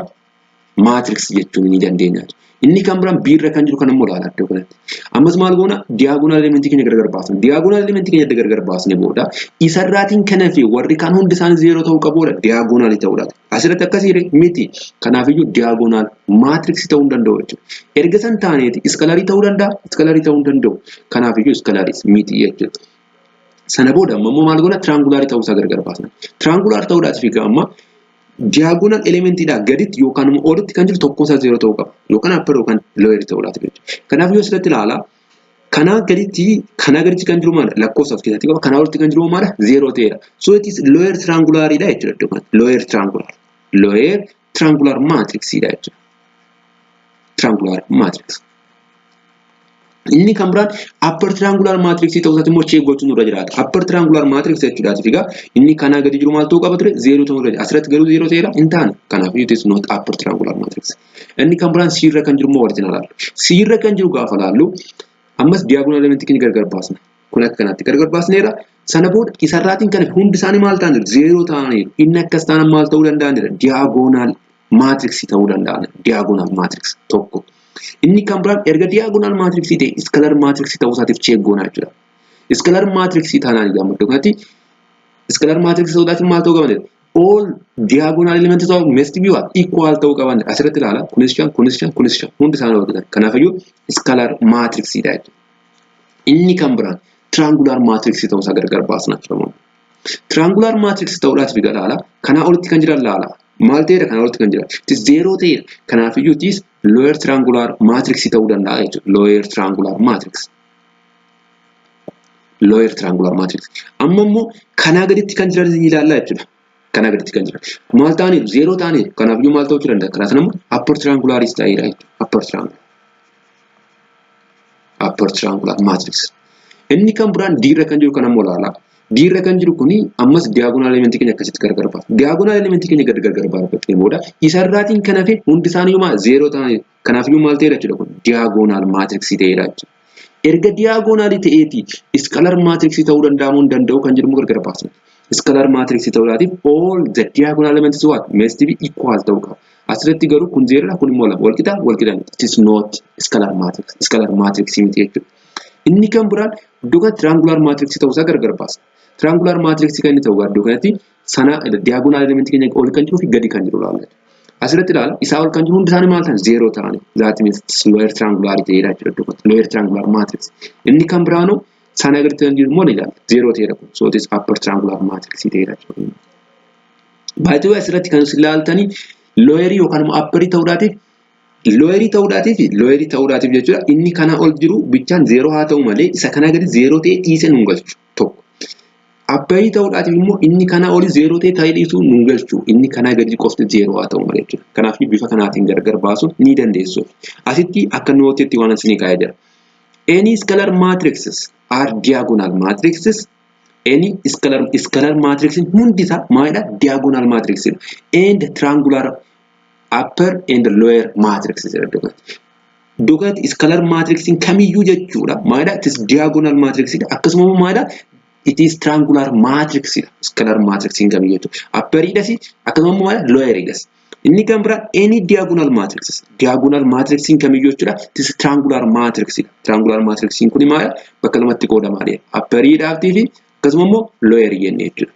matrix jechuun ni dandeenya. Inni kan biraan B irra kan jiru kan immoo ilaala iddoo kanatti. Ammas maal goona? Diagonal elementii keenya gargar baasna. Diagonal elementii keenya gargar baasne booda isarraatiin kan hafe warri kaan hundi isaanii zeeroo ta'uu qabuudha. Diagonalii ta'uudhaaf. Asirratti akkasii miti. Kanaafiyyuu diagonal matrixii ta'uu hin danda'u jechuudha. Erga san taaneeti scalarii ta'uu danda'a, scalarii ta'uu hin danda'u. Kanaafiyyuu scalaris miti jechuudha. Sana booda ammoo maal goona? Triangularii ta'uu isaa gargar baasna. Triangular ta'uudhaaf egaa amma diagonal elementiidhaa gaditti yookaan immoo olitti kan jiru tokkoon isaa zeeroo ta'uu qaba. Yookaan upper yookaan lower ta'uudhaaf jechuudha. Kanaaf yoo asirratti ilaala, kanaa gaditti kan jiru maal lakkoofsa of keessatti qaba. Kanaa olitti kan jiru maal zeeroo ta'eera. So it is lower triangularidha jechuudha iddoo kanatti. Lower triangular. Lower triangular matrixidha jechuudha. Triangular matrix. Inni kan biraan upper triangular matrix ta'uu isaati immoo check gochuun nurra jiraata. Upper triangular matrix jechuudhaaf egaa inni kanaa gadi jiru maal ta'uu qaba ture? Zeeroo ta'uu irra jira. Asirratti garuu zeeroo ta'eera hin taane. Kanaaf it is not upper triangular matrix. Inni kan biraan C irra kan jiru immoo walitti ilaallu. C irra kan jiru gaafa ilaallu, ammas diagonal elementii keenya gargar baasna. Kun akka kanaatti gargar baasneera. Sana booda isarraatiin kan hundi isaanii maal ta'an jiru? Zeeroo ta'aniiru. Inni akkas ta'an maal ta'uu danda'an jira? Diagonal matrix ta'uu danda'an. Diagonal matrix tokko. Inni kan biraan erga diagonal matrix ta'e scalar matrix ta'uu isaatiif check goonaa jechuudha. Scalar matrix taanaan egaa iddoo kanatti scalar matrix ta'uudhaaf maal ta'uu qaban? All diagonal elements of must be what? Equal ta'uu qaban. Asirratti ilaala. Kunis shan, kunis shan, kunis shan. Hundi isaanii wal qixa. Kanaafiyyuu scalar matrix dha jechuudha. Inni kan biraan triangular matrix ta'uu isaa gargar baasna jechuudha. Triangular matrix ta'uudhaaf egaa ilaala. Kanaa olitti kan jiran ilaala. Maal ta'eera kanaa olitti kan jiran? It is zero ta'eera. Kanaafiyyuu it is lower triangular matrix ta'uu danda'a jechuudha. Lower triangular matrix. Lower triangular matrix. Amma immoo kanaa gaditti kan jiran ni ilaalla jechuudha. Kanaa gaditti kan jiran. Maal ta'aniiru? Zeeroo ta'aniiru. Kanaafiyyuu maal ta'uu danda'a? Karaa sana immoo upper triangularis ta'eera jechuudha. Upper triangular. Upper triangular matrix. Inni kan biraan D irra kan jiru kan ammoo ilaala. D irra kan jiru kuni ammas diagonal elementii keenya akkasitti gargar baasa. Diagonal elementii keenya gargar baafnee booda isarraatiin kan hafe hundi isaanii maal zeeroo ta'aniiru. Kanaafiyyuu maal ta'eera jechuudha kun diagonal matrix ta'eera jechuudha. Erga diagonalii ta'eeti scalar matrix ta'uu danda'amuu hin danda'u kan jedhamu gargar baasna. Scalar matrix ta'uudhaatiif all the diagonal elements what must be equal ta'uu qaba. Asirratti garuu kun zeeroodha, kun immoo lama, walqixa walqixa miti. It is not scalar matrix. Scalar matrix miti jechuudha. Inni kan biraan iddoo kanatti triangular matrix ta'uusaa gargar baasna. Triangular matrix kan inni ta'u iddoo kanatti sana diagonal element keenya ol kan jiruu fi gadi kan jiru ilaalla. Asirratti ilaala, isaa ol kan jiru hundi isaanii maal ta'an? Zeeroo ta'ani. That means lower triangular ta'eera jechuudha iddoo kanatti. Lower triangular matrix. Inni kan biraanoo sana gaditti kan jiru immoo ni ilaalla. Zeeroo ta'eera kun. So it is upper triangular matrix ta'eera jechuudha. Baay'ee asirratti kan isin ilaaltanii lowerii yookaan immoo upperii ta'uudhaatiif, lowerii ta'uudhaatiif jechuudha, inni kanaa ol jiru bichaan zeeroo haa ta'u malee isa kanaa gadi zeeroo ta'e dhiisee nun galchu tokko. Upperii ta'uudhaatiif immoo inni kanaa oli zeeroo ta'e ta'ee dhiisuu nun galchu, inni kanaa gadi qofti zeeroo haa ta'u malee jechuudha. Kanaaf bifa kanaatiin gargar baasuu ni dandeessu. Asitti akka noteitti waan isinii kaa'ee jira. Any scalar matrices are diagonal matrices. Any scalar matrix hundi isaa maalidha? Diagonal matrix and triangular upper and lower matrix jedha iddoo kanatti. Iddoo kanatti scalar matrix kamiyyuu jechuudha. Maalidha? It is diagonal matrix dha. Akkasuma immoo maalidha? It is triangular matrix dha. Scalar matrix kamiyyuu jechuudha. Upperiidhas akkasuma immoo maalidha? Loweridhas. Inni kan biraan any diagonal matrix. Diagonal matrix kamiyyuu jechuudha. It is triangular matrix dha. Triangular matrix kun maalidha? Bakka lamatti qoodamaadha. Upperiidhaafii fi akkasuma immoo lower jennee jechuudha.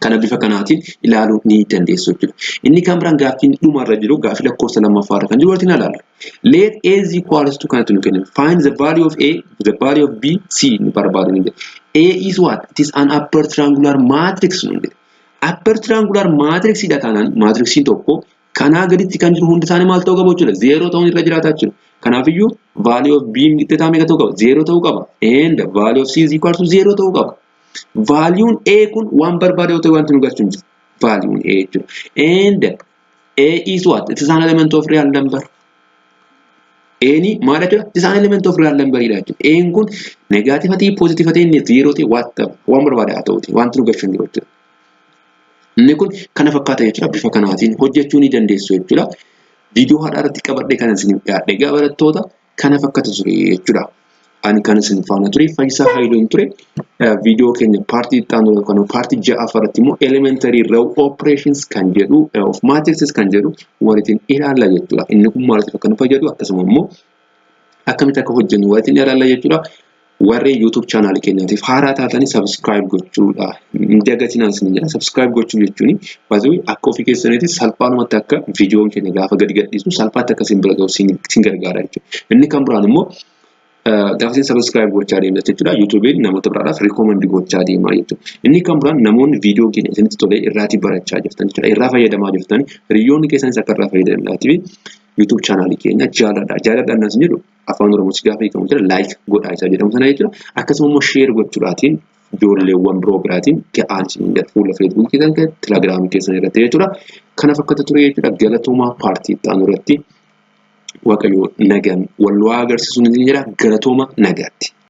Kana bifa kanaatiin ilaaluu ni dandeessu jechuudha. Inni kan biraan gaaffiin dhumarra jiru, gaaffii lakkoofsa lammaffaarra kan jiru walitti ilaallu. Let A is equals to kanatti nu kenname. Find the value of A, the value of B, C nu barbaadu ni jedha. A is what? It is an upper triangular matrix nu jedha. Upper triangular matrix dha taanaan matrixiin tokko kanaa gaditti kan jiru hundi isaanii maal ta'uu qabu jechuudha? Zeeroo ta'uun irra jiraata jechuudha. Kanaafiyyuu value of B qixxee meeqa ta'uu qaba? Zeeroo ta'uu qaba. And value of C is equal to zero ta'uu qaba. Valueun A kun waan barbaade yoo ta'e wanti nu galchu hin jiru. Valueun A jechuudha. And A is what? It is an element of real number. A'n maal jechuudha? It is an element of real number dha jechuudha. A'n kun negative ta'e, positive ta'e, inni zero ta'e, waan barbaade haa ta'uti wanti nu galchu hin jiru jechuudha. Inni kun kana fakkaata jechuudha. Bifa kanaatiin hojjechuu ni dandeessu jechuudha. Viidiyoo har'aa irratti qabadhee kan isiniif dhiyaadhe egaa barattoota kana fakkaata ture jechuudha. Ani kan isin faana ture Fayyisaa Hayiluun ture. Viidiyoo keenya paartii itti aanu yookaan paartii ja'affaa irratti immoo elementary row operations kan jedhu of matrices kan jedhu waliin ilaalla jechuudha. Inni kun maaliif akka nu fayyadu, akkasuma immoo akkamitti akka hojjennu waliin ilaalla jechuudha. Warreen YouTube chaanaalii keenyaatiif haaraa taatanii subscribe gochuudha hin dagatinaa isin jedha. Subscribe gochuu jechuun baay'ee akka ofii keessaniitti salphaadhumatti akka viidiyoon keenya gaafa gadi gadhiisnu salphaatti akka isin bira ga'u isin gargaara jechuudha. Inni kan biraan immoo gaafa isin subscribe gochaa deemtan jechuudha, YouTube'n namoota biraadhaaf recommend gochaa deema jechuudha. Inni kan biraan namoonni viidiyoo keenya isinitti tolee irraatii barachaa jirtan jechuudha. Irraa fayyadamaa jirtan, hiriyoonni keessanis akka irraa fayyadamaniif YouTube chaanaalii keenya jaaladha. Jaaladha nas jedhu Afaan Oromootti gaafa hiikamu jira, like godhaa isa jedhamu sana jechuudha. Akkasuma immoo share gochuudhaatiin ijoolleewwan biroo biraatiin ga'aan isin jedha, fuula Feesbuukii keessan, Telegiraamii keessan irratti jechuudha. Kana fakkaata ture jechuudha. Galatoomaa. Paartii itti aanu irratti Waaqayyo nagaan wal waa agarsiisuun isin jedha. Galatooma, nagaatti.